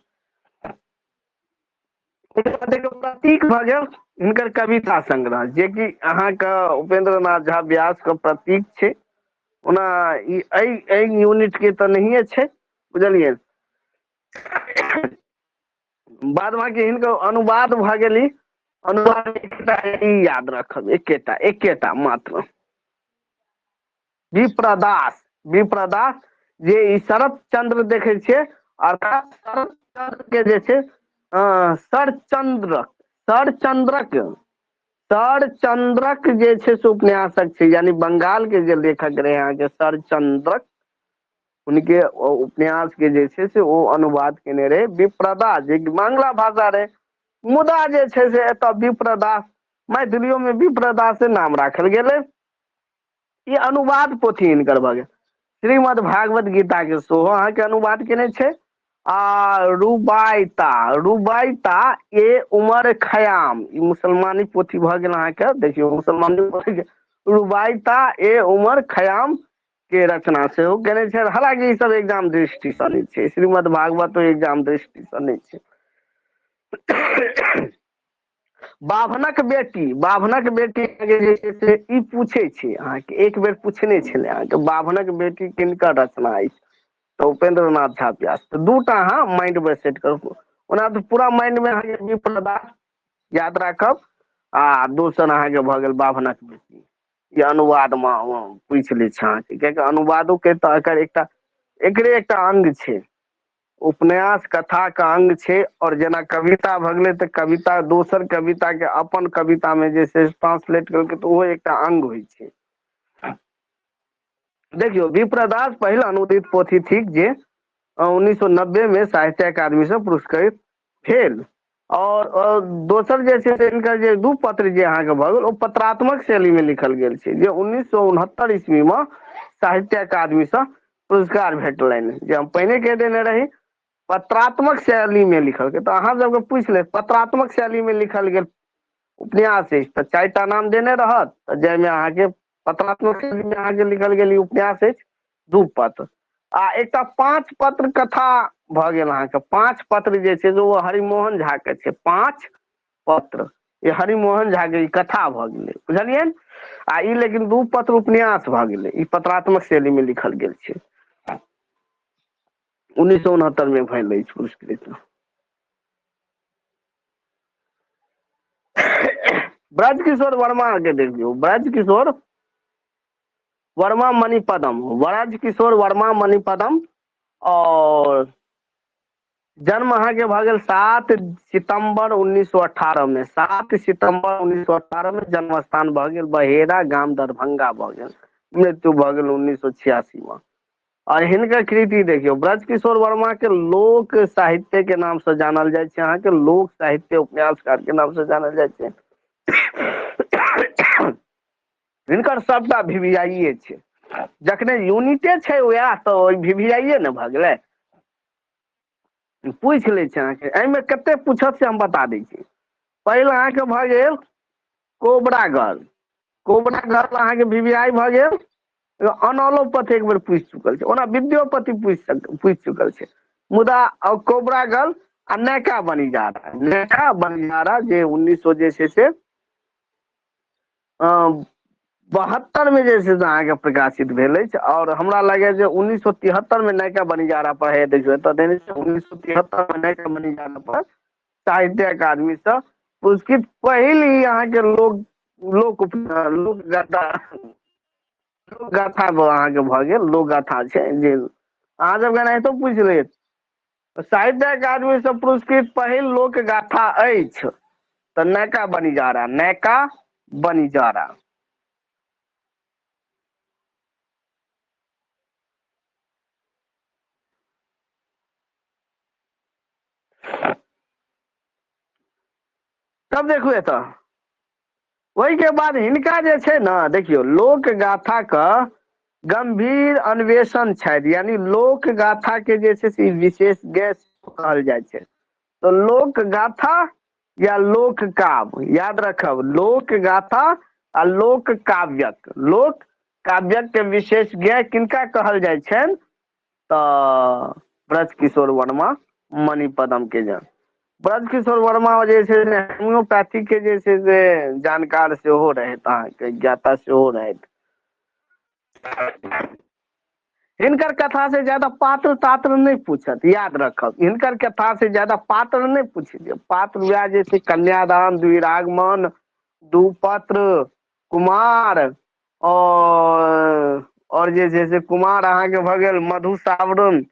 प्रतीक भऽ गेल हिनकर कविता संग्रह, जेकि अहाँके उपेंद्र नाथ झा व्यास के प्रतीक छै। ओना ई एहि यूनिट के तऽ नहिये छै, बुझलियै। बाद बाकी हिनकर अनुवाद भऽ गेली, अनुवाद एकटा ई याद रखब, एकेटा मात्र, विप्रदास। विप्रदास जे ई शरत चंद्र देखै छियै, अर्थात शरत चंद्र के जे छै, शरचंद्र, सरचंद्रक, सरचंद्रक जे छै से उपन्यासक छै, यानी बंगाल के जे लेखक रहे अहाँके सरचंद्रक, हुनके उपन्यास के जे छै से ओ अनुवाद केने रहे विप्रदा, जे बांग्ला भाषा रहे, मुदा जे छै से एतऽ विप्रदास, मैथिलियो में विप्रदास नाम राखल गेलै। ई अनुवाद पोथी हिनकर भऽ गेल। श्रीमद् भागवत गीता के सेहो अहाँके अनुवाद केने छै। आ रुबाइता, रुबाइता ए उमर खयाम, ई मुसलमानी पोथी भऽ गेल अहाँके। देखियौ मुसलमानी पोथी रुबाइता ए उमर खयाम के रचना सेहो केने छै। हालांकि ई सब एग्जाम दृष्टिसँ नहि छै, श्रीमद् भागवतो एग्जाम दृष्टिसँ नहि छै। बाभनक बेटी, बाभनक बेटी जे छै से ई पूछै छै अहाँके, एक बेर पूछने छलै अहाँके बाभनक बेटी किनकर रचना अछि, तऽ उपेंद्र नाथ झा व्यास। तऽ दूटा अहाँ माइंड मे सेट करू, ओना तऽ पूरा माइंड मे अहाँके विप्रदास याद राखब, आ दोसर अहाँके भऽ गेल बाभनक बेटी। ई अनुवाद मे पूछि लै छै अहाँके, कियाकि अनुवादो के तऽ एकर एकटा, एकरे एकटा अंग छै, उपन्यास कथा के अंग छै। और जेना कविता भऽ गेलै तऽ कविता दोसर कविता के अपन कविता मे जे छै ट्रांसलेट केलकै तऽ ओहो एकटा अंग होइ छै। देखियौ विप्रदास पहिल अनुदित पोथी थिक जे 1990 में साहित्य अकादमी से पुरस्कृत भेल। और दोसर जे छै से हिनकर जे दू पत्र जे अहाँके भऽ गेल ओ पत्रात्मक शैली में लिखल गेल छै, जे 1969 ईस्वी में साहित्य अकादमी से पुरस्कार भेटलनि, जे हम पहिने कहि देने रही पत्रात्मक शैली में लिखल गेल। तऽ अहाँ सबके पूछि लेत पत्रात्मक शैली में लिखल गेल उपन्यास अछि तऽ 4टा नाम देने रहत, तऽ जाहिमे अहाँके पत्रात्मक शैली में अहाँके लिखल गेल ई उपन्यास अछि दू पत्र। आ एकटा 5 पत्र कथा भऽ गेल अहाँके, 5 पत्र जे छै से ओ हरिमोहन झा के छै, 5 पत्र ई हरिमोहन झा के ई कथा भऽ गेलै, बुझलियै। आ ई लेकिन 2 पत्र उपन्यास भऽ गेलै, ई पत्रात्मक शैली में लिखल गेल छै, 1969 में भेल अछि पुरस्कृत। ब्रजकिशोर वर्मा के देखियौ, ब्रजकिशोर वर्मा मणिपदम, ब्रजकिशोर वर्मा मणिपदम, और जन्म अहाँके भऽ गेल 7 सितम्बर 1918 में, 7 सितम्बर 1918 में जन्म स्थान भऽ गेल बहेरा, गाम दरभंगा भऽ गेल, मृत्यु भऽ गेल 1986 में। और हिनकर कृति देखियौ, ब्रजकिशोर वर्मा के लोक साहित्य के नाम से जानल जाइ छै, अहाँके लोक साहित्य उपन्यासकार के नाम से जानल जाइ छै। हिनकर सबटा वीवीआईए छै, जखने यूनिटे छै वएह तऽ ओहि वीवीआईए ने भऽ गेलै। पूछि लै छै अहाँके, एहिमे कते पूछत से हम बता दै छी। पहिल अहाँके भऽ गेल कोबरा गर्ल, कोबरा गर्ल अहाँके वीवीआई भऽ गेल। अनौलोपथ एक बेर पूछि चुकल छै, ओना विद्योपति पूछि चुकल छै, मुदा कोबरा गर्ल आ नैका बनिजारा, नैका बनिजारा जे 1900 जे छै से 72 में जे छै से अहाँके प्रकाशित भेल अछि। और हमरा लागैए जे 1973 में नैका बनिजारा पर हे देखियौ एतऽ देने छै 1973 में नैका बनिजारा पर साहित्य अकादमी से पुरस्कृत पहिल ई अहाँके लोक, लोक लोक गाथा, लोक गाथा अहाँके भऽ गेल, लोक गाथा छै जे अहाँ सबके एनाहितो पूछि लेत। साहित्य अकादमी से पुरस्कृत पहिल लोक गाथा अछि तऽ नैका बनिजारा, नैका बनिजारा। तब देखू एतऽ ओहिके बाद हिनका जे छै ने, देखियौ लोक गाथा के गंभीर अन्वेषण छथि, यानी लोक गाथा के जे छै से विशेष गैस कहल जाइ छै। तऽ लोक गाथा या लोक काव्य याद रखब, लोक गाथा आ लोक काव्यक, लोक काव्यक के विशेष ज्ञ किनका कहल जाइ छनि तऽ ब्रजकिशोर वर्मा मणिपदम के जन। ब्रजकिशोर वर्मा जे छै से होम्योपैथी के जे छै से जानकार सेहो रहथि, अहाँके ज्ञाता सेहो रहथि। हिनकर कथा से ज्यादा पात्र तात्र नहि पूछत, याद रखब, हिनकर कथा से ज्यादा पात्र नहि पूछत। पात्र वएह जे छै कन्यादान, द्विरागमन, दुपत्र, कुमार, और जे छै से कुमार अहाँके भऽ गेल मधुश्रावण,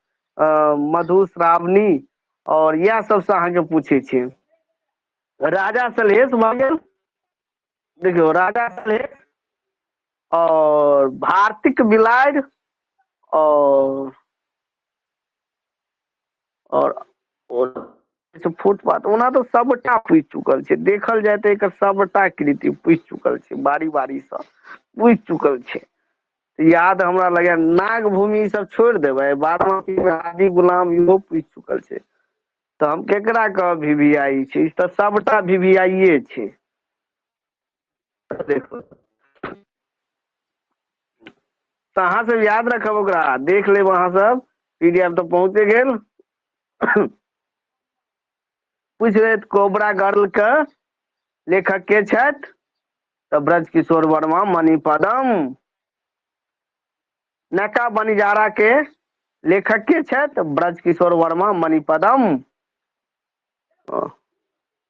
मधुश्रावणी, और इएह सबसँ अहाँके पूछै छै। राजा सलहेश भऽ गेल। देखियौ, राजा सलहेश और भारतीक बिलाड़ि और फुटपाथ, ओना तऽ सबटा पूछि चुकल छै। देखल जाय तऽ एकर सबटा कृति पूछि चुकल छै, बारी बारी सँ पूछि चुकल छै। याद हमरा लगैया नागभूमि ई सब छोड़ि देबै, बारामती मे आदि गुलाम इहो पूछि चुकल छै। तऽ हम केकरा कहब VVI छै, ई तऽ सबटा VVI छै। देखो तऽ अहाँ सब याद रखब ओकरा, देख लेब अहाँ सब, पीडीएफ तऽ पहुँचे गेल। पूछि लेत कोबरा गर्ल के लेखक के छथि, तऽ ब्रजकिशोर वर्मा मणिपदम। नका बनिजारा के लेखक के छथि, ब्रजकिशोर वर्मा मणिपदम।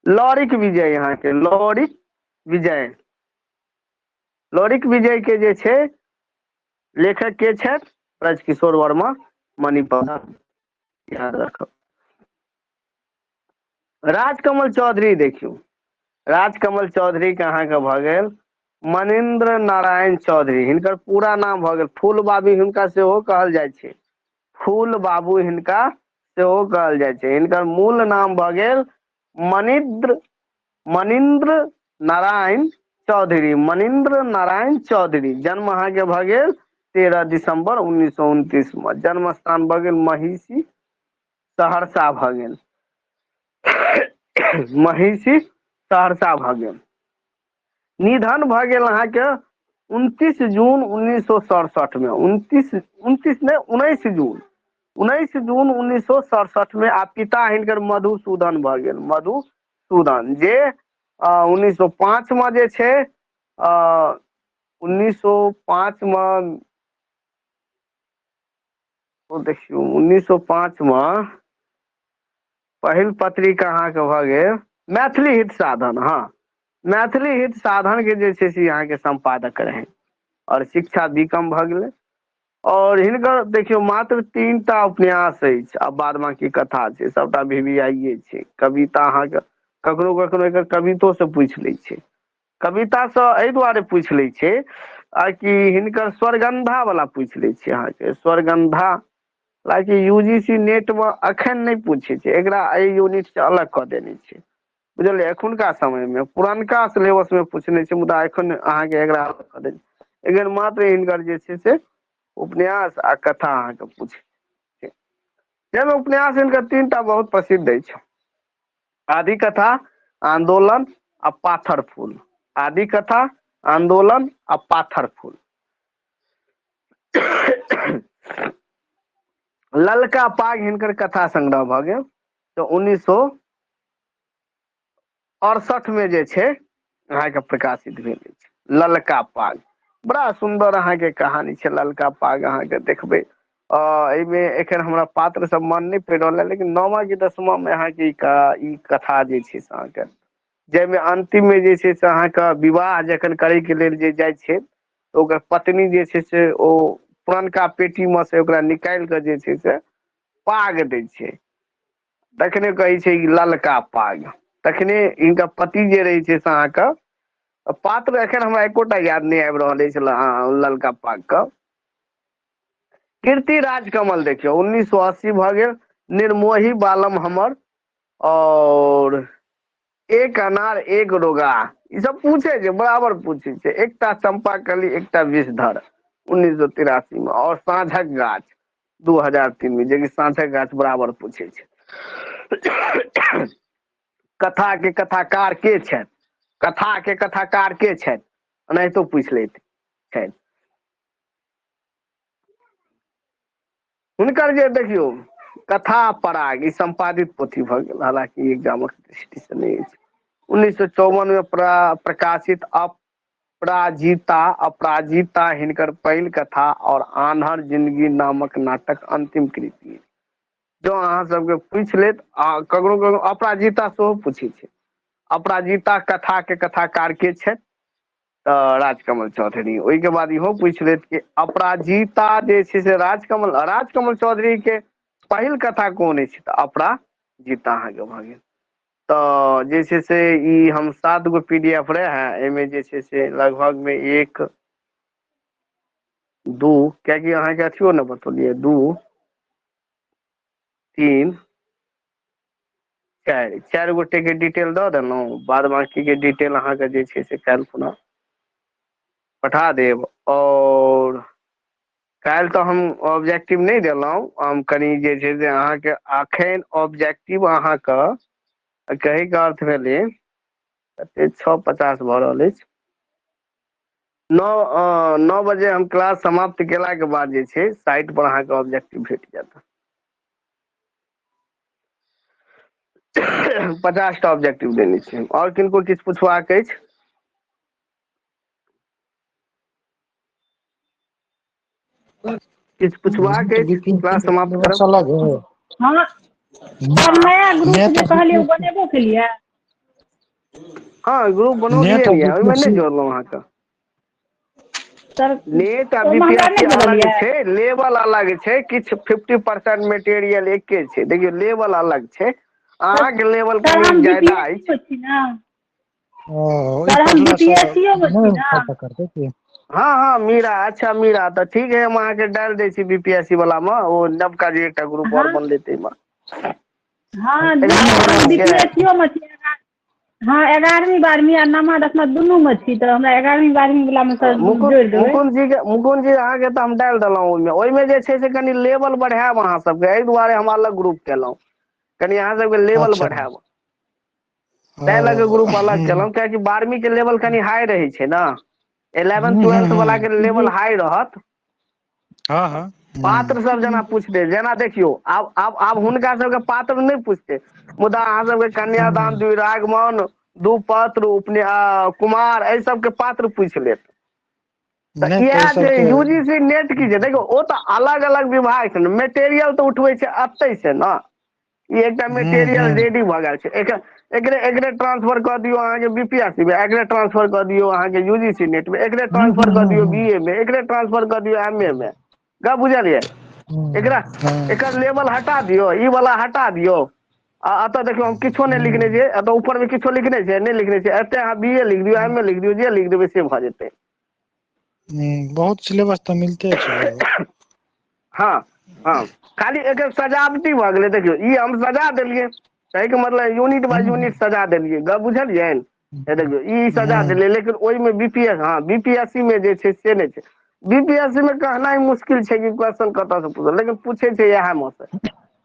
लौरिक विजय, यहाँ के लौरिक विजय, लौरिक विजय के जे छै लेखक के छथि, ब्रजकिशोर वर्मा मणिपदम, याद रखब। राजकमल चौधरी देखियौ, राजकमल चौधरी के अहाँके भऽ गेल मणिन्द्र नारायण चौधरी, हिनकर पूरा नाम भऽ गेल फूल बाबू, हिनका सेहो कहल जाइ छै, फूल बाबू हिनका सेहो कहल जाइ छै। हिनकर मूल नाम भऽ गेल मणिन्द्र नारायण चौधरी, मणिन्द्र नारायण चौधरी। जन्म अहाँके भऽ गेल 13 दिसंबर 1929 में। जन्म स्थान भऽ गेल महिषी, सहरसा भऽ गेल, महिषी सहरसा भऽ गेल। निधन भऽ गेल अहाँके 29 जून 1967 में, उनतीस नहि, 19 जून, 19 जून 1967 में। आ पिता हिनकर मधुसूदन भऽ गेल, मधुसूदन जे 1905 में जे छै, 1905 में, ओ देखियौ 1905 में पहिल पत्रिका अहाँके भऽ गेल मैथिली हित साधन। हाँ, मैथिली हित साधन के जे छै से अहाँके सम्पादक रहै, और शिक्षा बीकॉम भऽ गेलै। और हिनकर देखियौ मात्र 3 टा उपन्यास अछि, आ बाद बाकी कथा छै सबटा VVI छै। कविता अहाँके कखनो कखनो एकर कवितो से पूछि लै छै, कविता से एहि दुआरे पूछि लै छै आ कि हिनकर स्वरगंधा वाला पूछि लै छै अहाँके, स्वरगंधा। हालांकि UGC net में अखन नहि पूछै छै, एकरा एहि यूनिट से अलग कऽ देने छै, बुझलियै। एखुनका समय में पुरनका सिलेबस में पूछने छै, मुदा एखन अहाँके एकरा अलग कऽ देने छै। एखन मात्र हिनकर जे छै से उपन्यास आ कथा अहाँके पूछै छै। जाहिमे उपन्यास हिनकर 3 टा बहुत प्रसिद्ध अछि, आदि कथा, आंदोलन आ पाथर फूल। आदि कथा, आंदोलन आ पाथर फूल। ललका पाग हिनकर कथा संग्रह भऽ गेल। तऽ 1968 में जे छै अहाँके प्रकाशित भेल अछि ललका पाग। बड़ा सुन्दर अहाँके कहानी छै ललका पाग, अहाँके देखबै। एहिमे एखन हमरा पात्र सब मन नहि पड़ि रहल है, लेकिन 9वां कि 10वां में अहाँके ई कथा जे छै से अहाँके, जाहिमे अंतिम में जे छै से अहाँके विवाह जखन करे के लेल जे जाइ छै, ओकर पत्नी जे छै से ओ पुरनका पेटी में से ओकरा निकालि कऽ जे छै से पाग दै छै, तखने कहै छै ई ललका पाग। तखने हिनकर पति जे रहै छै से अहाँके पात्र एखन हमरा एकोटा याद नहि आबि रहल अछि ललका पाग के। कीर्ति राजकमल देखियौ 1980 भऽ गेल, निर्मोही बालम हमर, और एक अनार एक रोगा, ई सब पूछे छै, बराबर पूछे छै। एकटा चंपा कली एकटा विषधर 1983 में, और साँझक गाछ 2003 में, जेकि साँझक गाछ बराबर पूछे छै। कथा के कथाकार के छथि, कथा के कथाकार के छथि, एनाहितो पूछि लैत छथि। हुनकर जे देखियौ कथा पराग, ई संपादित पोथी भऽ गेल, हालांकि एग्जामक दृष्टि से नहि अछि। 1954 में प्रकाशित अपराजिता हिनकर पहिल कथा और आन्हर जिंदगी नामक नाटक अंतिम कृति। जँ अहाँ सबके पूछि लेत, आ ककरो ककरो अपराजिता सेहो पूछै छै, अपराजिता कथा के कथाकार के छथि, तऽ राजकमल चौधरी। ओहिके बाद इहो पूछि लेत कि अपराजिता जे छै से राजकमल चौधरी के पहिल कथा कोन अछि, तऽ अपराजिता अहाँके भऽ गेल। तऽ जे छै से ई हम 7 गो पी डी एफ रहे, एहिमे जे छै से लगभगमे एक, दू, कियाकि अहाँके अथियो ने बतौलियै, दू, तीन, चारि, चारि गोटे के डिटेल दऽ देलहुँ। बाद बाकी के डिटेल अहाँके जे छै से काल्हि खुना पठा देब। आओर काल्हि तऽ हम ऑब्जेक्टिव नहि देलहुँ। हम कनि जे छै से अहाँके अखन ऑब्जेक्टिव अहाँके कहैके अर्थ भेलै, कते 6:50 भऽ रहल अछि, 9 बजे हम क्लास समाप्त केलाके बाद जे छै साइट पर अहाँके ऑब्जेक्टिव भेट जायत। 50 टा ऑब्जेक्टिव देने छै। आओर किनको किछु पुछबाक अछि? किछु पुछबाक अछि? क्लास समाप्त करब। अलग है। हँ सर, नया ग्रुप नेट जे कहलियै, ओ बनेबो केलियै? हँ, ग्रुप नेट बनौलियै ने, ओहिमे नहि बीपीएससी जोड़लहुँ अहाँके। सर, नेट आ ओहिमे बी पी हमरा एस सी नहि अलग जोड़लियै। छै, लेवल अलग छै। किछु 50% मेटेरियल एके छै। देखियौ, लेवल अलग छै। सर अहाँके लेवल सर कनि हम बी पी ज्यादा एस सी अछि। मे छी ने। ओ ई सर, हम बी पढ़ला पी से एस सी ओ मे छी नहि ने। फायदा करतै की? हँ, मीरा, अच्छा मीरा, तऽ ठीक है, हम अहाँके डालि दै छी बी पी एस सी वला मे, ओ नवका जे एकटा ग्रुप आओर बनलै ताहिमे। हँ, 11 हम गोटा बी छियै। पी एस सी ओ मे छी। हँ, 11वीं 12वीं आ नमा दसमा दुनू मे छी, तऽ हमरा 11वीं 12वीं वला मे सर मुकुन्द जोड़ि देबै। मुकुन्द जी के, मुकुन्द जी, अहाँके तऽ हम डालि देलहुँ ओहिमे। ओहिमे जे छै से कनि लेवल बढ़ायब अहाँ सबके, एहि दुआरे हम अलग ग्रुप केलहुँ, कनि अहाँ सबके लेवल अच्छा बढ़ायब, ताहि लऽ कऽ ग्रुप अलग केलहुँ, कियाकि 12वीं के लेवल कनि हाई रहै छै ने, 11th 12th वला के लेवल जी। हाई रहत। हँ हँ पात्र सब जेना पूछते, जेना देखियौ, आब हुनका सबके पात्र नहि पुछते, मुदा अहाँ सबके कन्यादान, द्विरागमन, दू पत्र, उपने कुमार, एहि सबके पात्र पूछि लेत। तऽ नहि तऽ इएह ओहि छै। सबके यू जी सी नेट की छै, देखियौ, ओ तऽ अलग अलग विभाग छै ने, मेटेरियल तऽ उठबै छै एतै से ने। ई एकटा मेटेरियल रेडी भऽ गेल छै। एकर एकरे एकरे ट्रांसफर कऽ दियौ अहाँके बी पी एस सी मे, एकरे ट्रांसफर कऽ दियौ अहाँके यू जी सी नेट मे, एकरे ट्रांसफर कऽ दियौ बी ए मे, एकरे ट्रांसफर कऽ दियौ एम ए मे। गप बुझलियै? एकरा एकर लेवल हटा दियौ, ई वाला हटा दियौ। आ एतऽ देखियौ, हम किछो नहि लिखने छियै। एतऽ ऊपर मे किछो लिखने छै? नहि लिखने छै। एते अहाँ बी ए लिख दियौ, एम ए लिख दियौ, जे लिख देबै से भऽ जेतै। बहुत सिलेबस तऽ मिलते छै लगभग। हँ, खाली एकर सजावटी भऽ गेलै। देखियौ, ई हम सजा देलियै, कहैके मतलब यूनिट बाय यूनिट सजा देलियै। गप बुझलियै? हे देखियौ, ई सजा देलियै, लेकिन ओहिमे बी पी एस, हँ, बी पी एस सी मे जे छै से नहि छै। बी पी एस सी मे कहनाइ मुश्किल छै कि क्वेश्चन कतऽ से पूछल, लेकिन पूछै छै इएह मे से।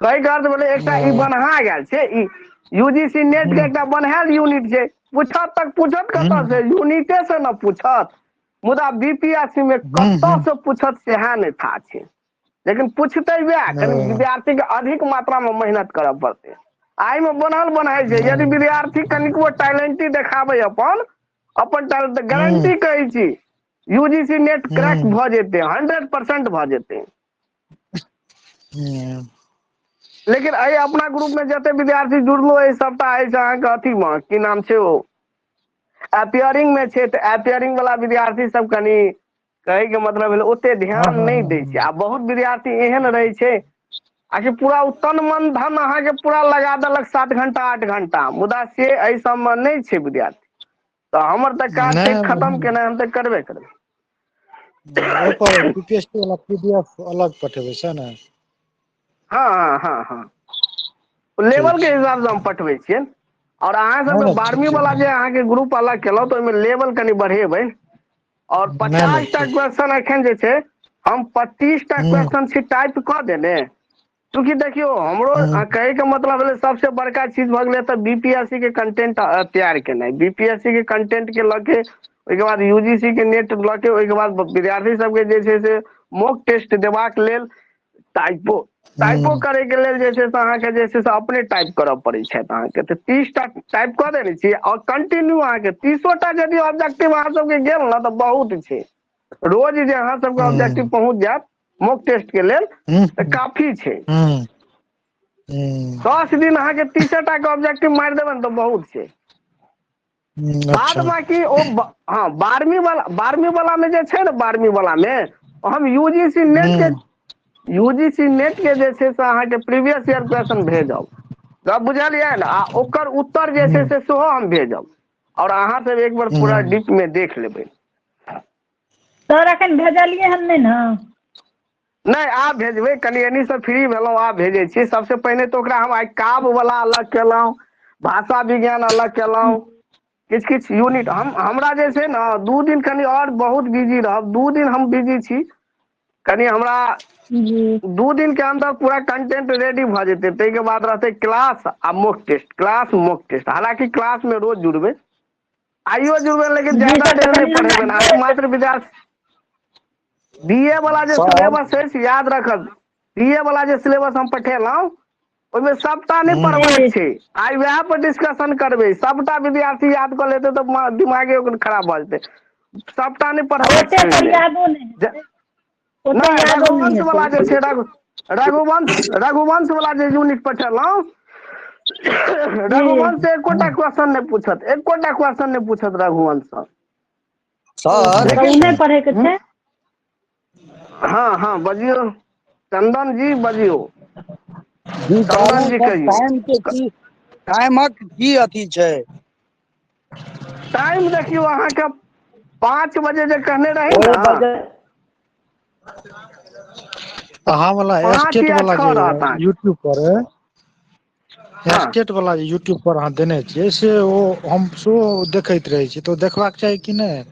कहैके अर्थ भेलै, एकटा ई बन्हा गेल छै। ई यू जी सी नेट के एकटा बन्हायल यूनिट छै। पूछत तक पूछत कतऽ से? यूनिटे से ने पूछत। मुदा बी पी एस सी मे कतऽ से पूछत, सएह नहि था छै, लेकिन पुछतै वएह। कनि विद्यार्थी के अधिक मात्रा मे मेहनत करऽ पड़तै। आ एहिमे बनल बनाय छै, यदि विद्यार्थी कनिकबो टैलेंटी देखाबै, अपन अपन टैलेंट, तऽ गारंटी कहै छी, यू जी सी नेट क्रैक भऽ जेतै, 100% भऽ जेतै। लेकिन एहि अपना ग्रुप मे जते विद्यार्थी जुड़लो अछि, सबटा अछि अहाँके अथी मे, की नाम छै ओ, अपियरिंग मे छै। तऽ अपियरिंग वाला विद्यार्थी सब कनि, कहै के मतलब भेलै, ओते ध्यान नहि दै छै। आ बहुत विद्यार्थी एहन रहै छै आकि पूरा ओ तन मन धन अहाँके पूरा लगा देलक 7 घंटा, 8 घंटा, मुदा से एहि सबमे नहि छै विद्यार्थी। तऽ हमर तऽ काज छै नहि खतम केनाइ, हम तऽ करबे करबै। ओहिपर बी पी एस सी वाला पीडीएफ अलग पठेबै सएह ने? हँ, ठीक लेवल के छै। हिसाबसँ हम पठबै छियै। आओर अहाँ नहि सबके नहि, ठीक 12वीं छै। वला जे अहाँके ग्रुप अलग केलहुँ, तऽ ओहिमे लेवल कनि बढ़ेबै। आओर नहि नहि, 50 टा ठीक। क्वेश्चन एखन जे छै, हम 25 टा क्वेश्चन छी टाइप कऽ देने। चूँकि देखियौ, हमरो कहैके मतलब भेलै, सबसे बड़का चीज भऽ गेलै तऽ बी पी एस सी के कंटेंट तैयार केनाइ। बी पी एस सी के कंटेंट के लऽ के, ओहिके बाद यू जी सी के नेट लऽ के, ओहिके बाद विद्यार्थी सबके जे छै से मॉक टेस्ट देबाक लेल टाइपो टाइपो करैके लेल जे छै से अहाँके जे छै से अपने टाइप करऽ पड़ै छथि अहाँके। तऽ 30 टा टाइप कऽ देने छी आओर कंटिन्यू अहाँके 30 टा यदि ऑब्जेक्टिव अहाँ सबके गेल ने, तऽ बहुत छै। रोज जे अहाँ सबके ऑब्जेक्टिव पहुँच जायत मॉक टेस्ट के लेल, तऽ काफी छै। 10 दिन अहाँके 30 टा के ऑब्जेक्टिव मारि देबै ने, तऽ बहुत छै। बाद बाकी ओ, हँ, 12वीं वाला, 12वीं वाला मे जे छै ने, 12वीं वाला मे हम यू जी सी नेट के, यू जी सी नेट के जे छै से अहाँके प्रीवियस ईयर क्वेश्चन भेजब। गप बुझलियै ने? आ ओकर उत्तर जे छै हूँ से सेहो हम भेजब, आओर अहाँ सब एक बेर पूरा हूँ डीप मे देख लेबै। सर एखन भेजलियै हन नहि ने? नहि, आब भेजबै, कनि एनी से फ्री भेलहुँ, आब भेजै छी। सबसे पहिने तऽ ओकरा हम आइ काव्य वाला अलग केलहुँ, भाषा विज्ञान अलग केलहुँ, किछु किछु यूनिट हम हमरा जे छै ने 2 दिन कनि आओर बहुत बिजी रहब, 2 दिन हम बिजी छी, कनि हमरा जी 2 दिन के अन्दर पूरा कंटेंट रेडी भऽ जेतै। ताहिके बाद रहतै क्लास आ mock test, class mock test. हालांकि क्लास में रोज जुड़बै, आइयो जुड़बै, लेकिन जी ज्यादा सर, देर तऽ नहि कनि पढ़ेबै। हमरा आइ मात्र विद्यार्थी बी ए वाला जे सर सिलेबस अछि याद रखब, बी ए वाला जे सिलेबस हम पठेलहुँ ओहिमे सबटा नहि हूँ पढ़बाक जी छै। आइ वएह पर डिस्कशन करबै। सबटा विद्यार्थी याद कऽ लेतै तऽ दिमागे ओकर खराब भऽ जेतै। सबटा नहि आ पढ़बाक ओते छै सर ओहिमे। यादो नहि हेतै, ओते नहि, यादो नहि रघुवंश वाला हेतै। जे छै, रघुवंश रघुवंश वाला जे यूनिट पठेलहुँ, जी रघुवंश से एकोटा क्वेश्चन नहि पूछत, एकोटा क्वेश्चन नहि पूछत रघुवंश सँ। सर तऽ ओ लेकिन नहि पढ़ैके छै? हँ हँ, बजियौ चंदन जी, बजियौ जी चंदन कहलहुँ जी, सर कहियौ। टाइम के की, टाइमक की अथी छै? टाइम देखियौ, अहाँके 5 बजे जे कहने रही ओहि ने, बजे अहाँ वाला 5 स्टेट या वाला 6 जे रहत अहाँके। यूट्यूब पर है, हँ स्टेट वाला जे यूट्यूब पर अहाँ देने छियै से ओ हम सेहो देखैत रहै छी, तऽ ओ देखबाक चाही कि नहि?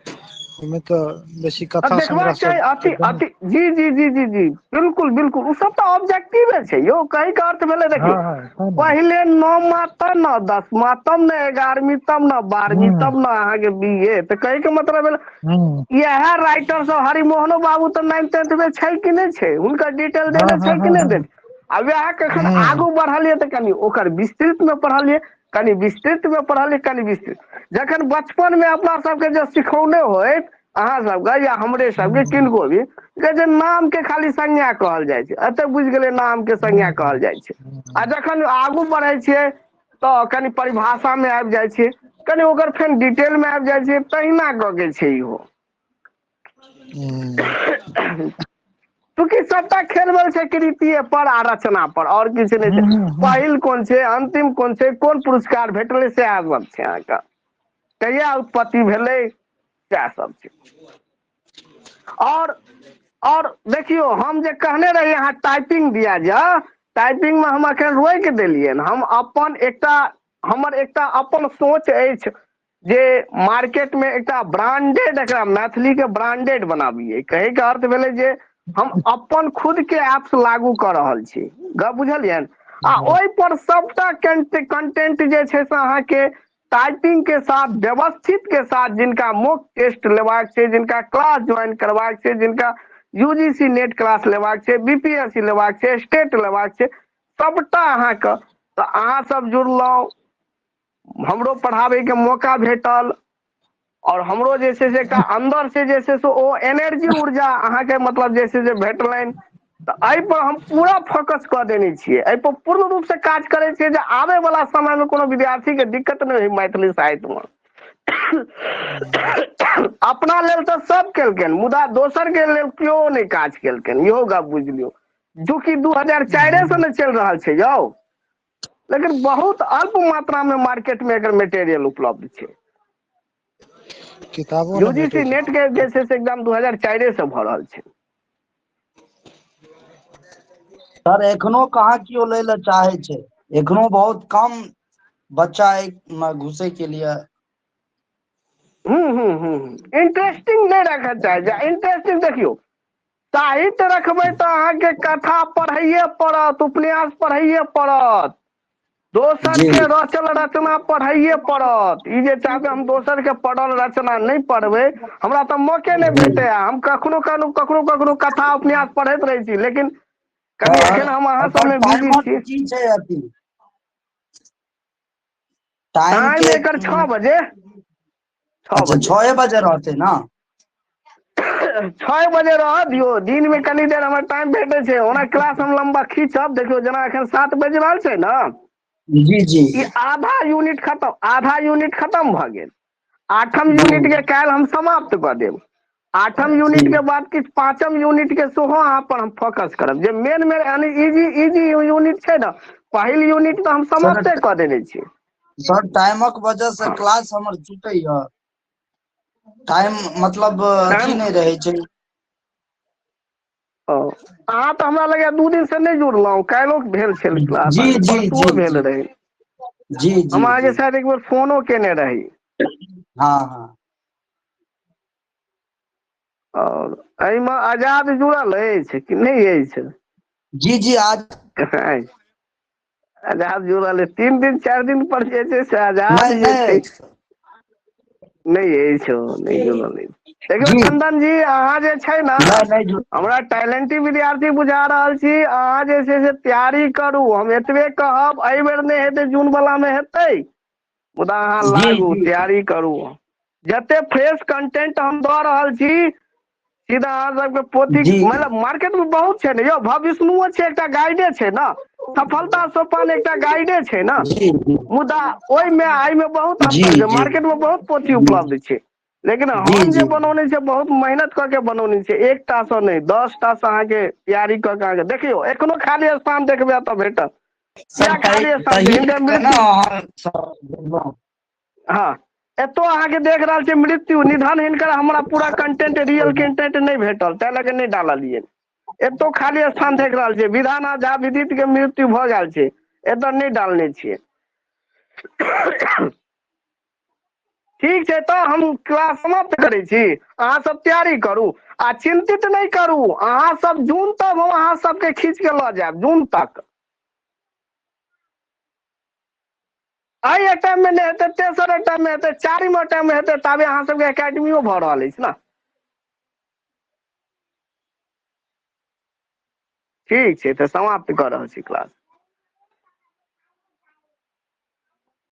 ओहिमे तऽ बेसी कथा संग्रह देखबाक चाही सब अति देने। अति, जी जी जी जी जी, बिल्कुल बिल्कुल, ओ सब तऽ ऑब्जेक्टिवे छै यौ। कही के अर्थ भेलै, हँ देखियौ, हँ, तैं ने। पहिले 9मा तब ने 10मा, तब ने 11वीं, तब ने 12वीं, हूँ तब ने अहाँके बी ए। तऽ कही के मतलब भेलै हूँ इएह राइटर सब, हरिमोहनो बाबू तऽ 9th 10th मे छै कि नहि छै? हुनकर डिटेल हँ देने हँ छै कि हँ नहि हँ देने? आ वएह कखन हूँ आगू बढ़लियै तऽ कनि ओकर विस्तृत मे पढ़लियै, कनि विस्तृत मे पढ़लियै, कनि विस्तृत। जखन बचपन मे अपना सबके जे सिखौने होइत अहाँ सबके या हमरे सबके हूँ किनको भी, जे नाम के खाली संज्ञा कहल जाइ छै, एते बुझि गेलै नाम के संज्ञा हूँ कहल जाइ छै। आ हूँ जखन आगू बढ़ै छियै तऽ कनि परिभाषा मे आबि जाइ छियै, कनि ओकर फेर डिटेल मे आबि जाइ छियै, तहिना कऽ के छै इहो। हूँ चूँकि सबटा खेल भेल छै कृतिये पर आ रचना पर, और किछु नहि छै। हूँ हूँ पहिल कोन छै, अंतिम कोन छै, कोन पुरस्कार भेटलै, सएह सब छै अहाँके। कहिया उत्पत्ति भेलै, सएह सब छै। और देखियौ, हम जे कहने रही अहाँ टाइपिंग दिया जा, टाइपिंग मे हम अखन रोकि देलियनि। हम अपन एकटा, हमर एकटा अपन सोच अछि जे मार्केट मे एकटा ब्रांडेड, एकरा मैथिली के ब्रांडेड बनाबियै। कहे के अर्थ भेलै जे हम अपन खुद के ऐप्स लागू कऽ रहल छी। गप बुझलियनि? आ ओहि पर सबटा कंटेंट जे छै से अहाँके टाइपिंग के साथ, व्यवस्थित के साथ, जिनका मॉक टेस्ट लेबाक छै, जिनका क्लास ज्वाइन करबाक छै, जिनका यूजीसी नेट क्लास लेबाक छै, बीपीएससी लेबाक छै, स्टेट लेबाक छै, सबटा अहाँके। तऽ अहाँ सब जुड़लहुँ, हमरो पढ़ाबे के मौका भेटल, और हमरो जे छै से एकटा अन्दर से जे छै से ओ एनर्जी ऊर्जा अहाँके मतलब जे छै से भेटलनि। तऽ एहि पर हम पूरा फोकस कऽ देने छियै, एहि पर पूर्ण रूप से काज करै छियै जे आबे वाला समय मे कोनो विद्यार्थी के दिक्कत नहि होइ मैथिली साहित्य मे। अपना लेल तऽ सब केलखिन, मुदा दोसर के लेल केओ नहि काज केलखिन, इहो गप बुझि लियौ। चूँकि 2004 से ने चलि रहल छै यौ, लेकिन बहुत अल्प मात्रा में मार्केट में एकर मटेरियल उपलब्ध छै। किताबो नहि यूजीसी भेटै छै। नेट के जे छै से एग्जाम 2004 से भऽ रहल छै। सर एखनो कहाँ केओ लै लए चाहे छै, एखनो बहुत कम बच्चा मे घुसे के लिए। हूँ हूँ हूँ, इंटरेस्टिंग नहि रखऽ चाहे छै। इंटरेस्टिंग देखियौ, साहित्य रखबै तऽ अहाँके कथा पढ़ैये पड़त, उपन्यास पढ़ैये पड़त, दोसर जी के रचल रचना पढ़ैये पड़त। ई जे चाहबै हम दोसर के पढ़ल रचना नहि पढ़बै, हमरा तऽ मौके नहि जी भेटै। हम कखनो कखनो कखनो कखनो कथा उपन्यास पढ़ैत रहै छी, लेकिन कनि सर एखन हम अहाँ एकर सबमे बिजी टाइमक छी। की छै अथी? टाइम टाइम के एकर 6 बजे, 6 अच्छा, बजे 6 बजे रहतै ना? 6 बजे रह दियौ, दिन मे कनी देर हमरा टाइम भेटै छै। ओना क्लास हम लम्बा खींचब, देखियौ जेना एखन 7 बाजि रहल छै ने, जी जी ई आधा यूनिट खतम, आधा यूनिट खतम भऽ गेल। 8म जी यूनिट के काल्हि हम समाप्त कऽ देब। 8म यूनिट जी के बाद किछु 5म यूनिट के सेहो अहाँ पर हम फोकस करब, जे मेन मेन यानी इजी इजी यूनिट छै ने, पहिल यूनिट तऽ हम सर समाप्ते कऽ देने छी। सर टाइमक वजह से हँ क्लास हमर छूटैया। टाइम मतलब अथी टाइम नहि रहै छै। ओ अहाँ तऽ हमरा लगैया 2 दिन से नहि जुड़लहुँ, काल्हिो भेल छल क्लास जी अहाँके, जी परसुओ जी भेल जी रहै। जी हम जी अहाँके जी शायद एक बेर फोनो केने रही। हँ हँ। आओर एहिमे आजाद जुड़ल अछि कि नहि अछि? जी जी आज आजाद जुड़ल अछि, 3 दिन 4 दिन पर जे छै से आजाद नहि जे नहि छै अछि सर। नहि अछि, ओ नहि जुड़ल अछि। देखियौ जी चन्दन जी, अहाँ जे छै ने नहि नहि जुड़ हमरा टैलेंटिव विद्यार्थी बुझा रहल छी। अहाँ जे छै से तैयारी करू, हम एतबे कहब। एहि बेर नहि हेतै, जून वला मे हेतै, मुदा अहाँ जी लागू, जी तैयारी करू। जते फ्रेश कंटेंट हम दऽ रहल छी, सीधा अहाँ सबके पोथी जी मतलब मार्केट मे बहुत छै ने यौ। भविष्णुओ छै, एकटा गाइडे छै ने, सफलता सोपान एकटा गाइडे छै ने, जी जी मुदा ओहिमे एहिमे बहुत जी अंतर छै। जी मार्केट मे बहुत पोथी जी उपलब्ध छै, लेकिन जी हम जे जी बनौने छियै बहुत मेहनत कऽ के बनौने छियै। एकटा सँ नहि, 10 टा सँ अहाँके तैयारी कऽ के अहाँके देखियौ, एखनो खाली स्थान देखबै तऽ भेटत। सर किया तही खाली स्थान छै तही हिनकर केना मृत्यु? अहाँ सर बोललहुँ। हँ, एतो अहाँके देख रहल छी मृत्यु निधन हिनकर, हमरा पूरा कंटेंट रियल कंटेंट नहि भेटल, ताहि लऽ के नहि डाललियै। एतो खाली स्थान देख रहल छियै, विधान झा विदित के मृत्यु भऽ गेल छै, एतऽ नहि डालने छियै। ठीक छै, तऽ हम क्लास समाप्त करै छी। अहाँ सब तैयारी करू आ चिन्तित नहि करू। अहाँ सब जून तक हम अहाँ सबके खींच के लऽ जायब, जून तक। एहि टाइम मे नहि हेतै, तेसर टाइम मे हेतै, चारिम टाइम मे हेतै, ताबे अहाँ सबके एकेडमियो भऽ रहल अछि ने। ठीक छै, तऽ समाप्त कऽ रहल छी क्लास।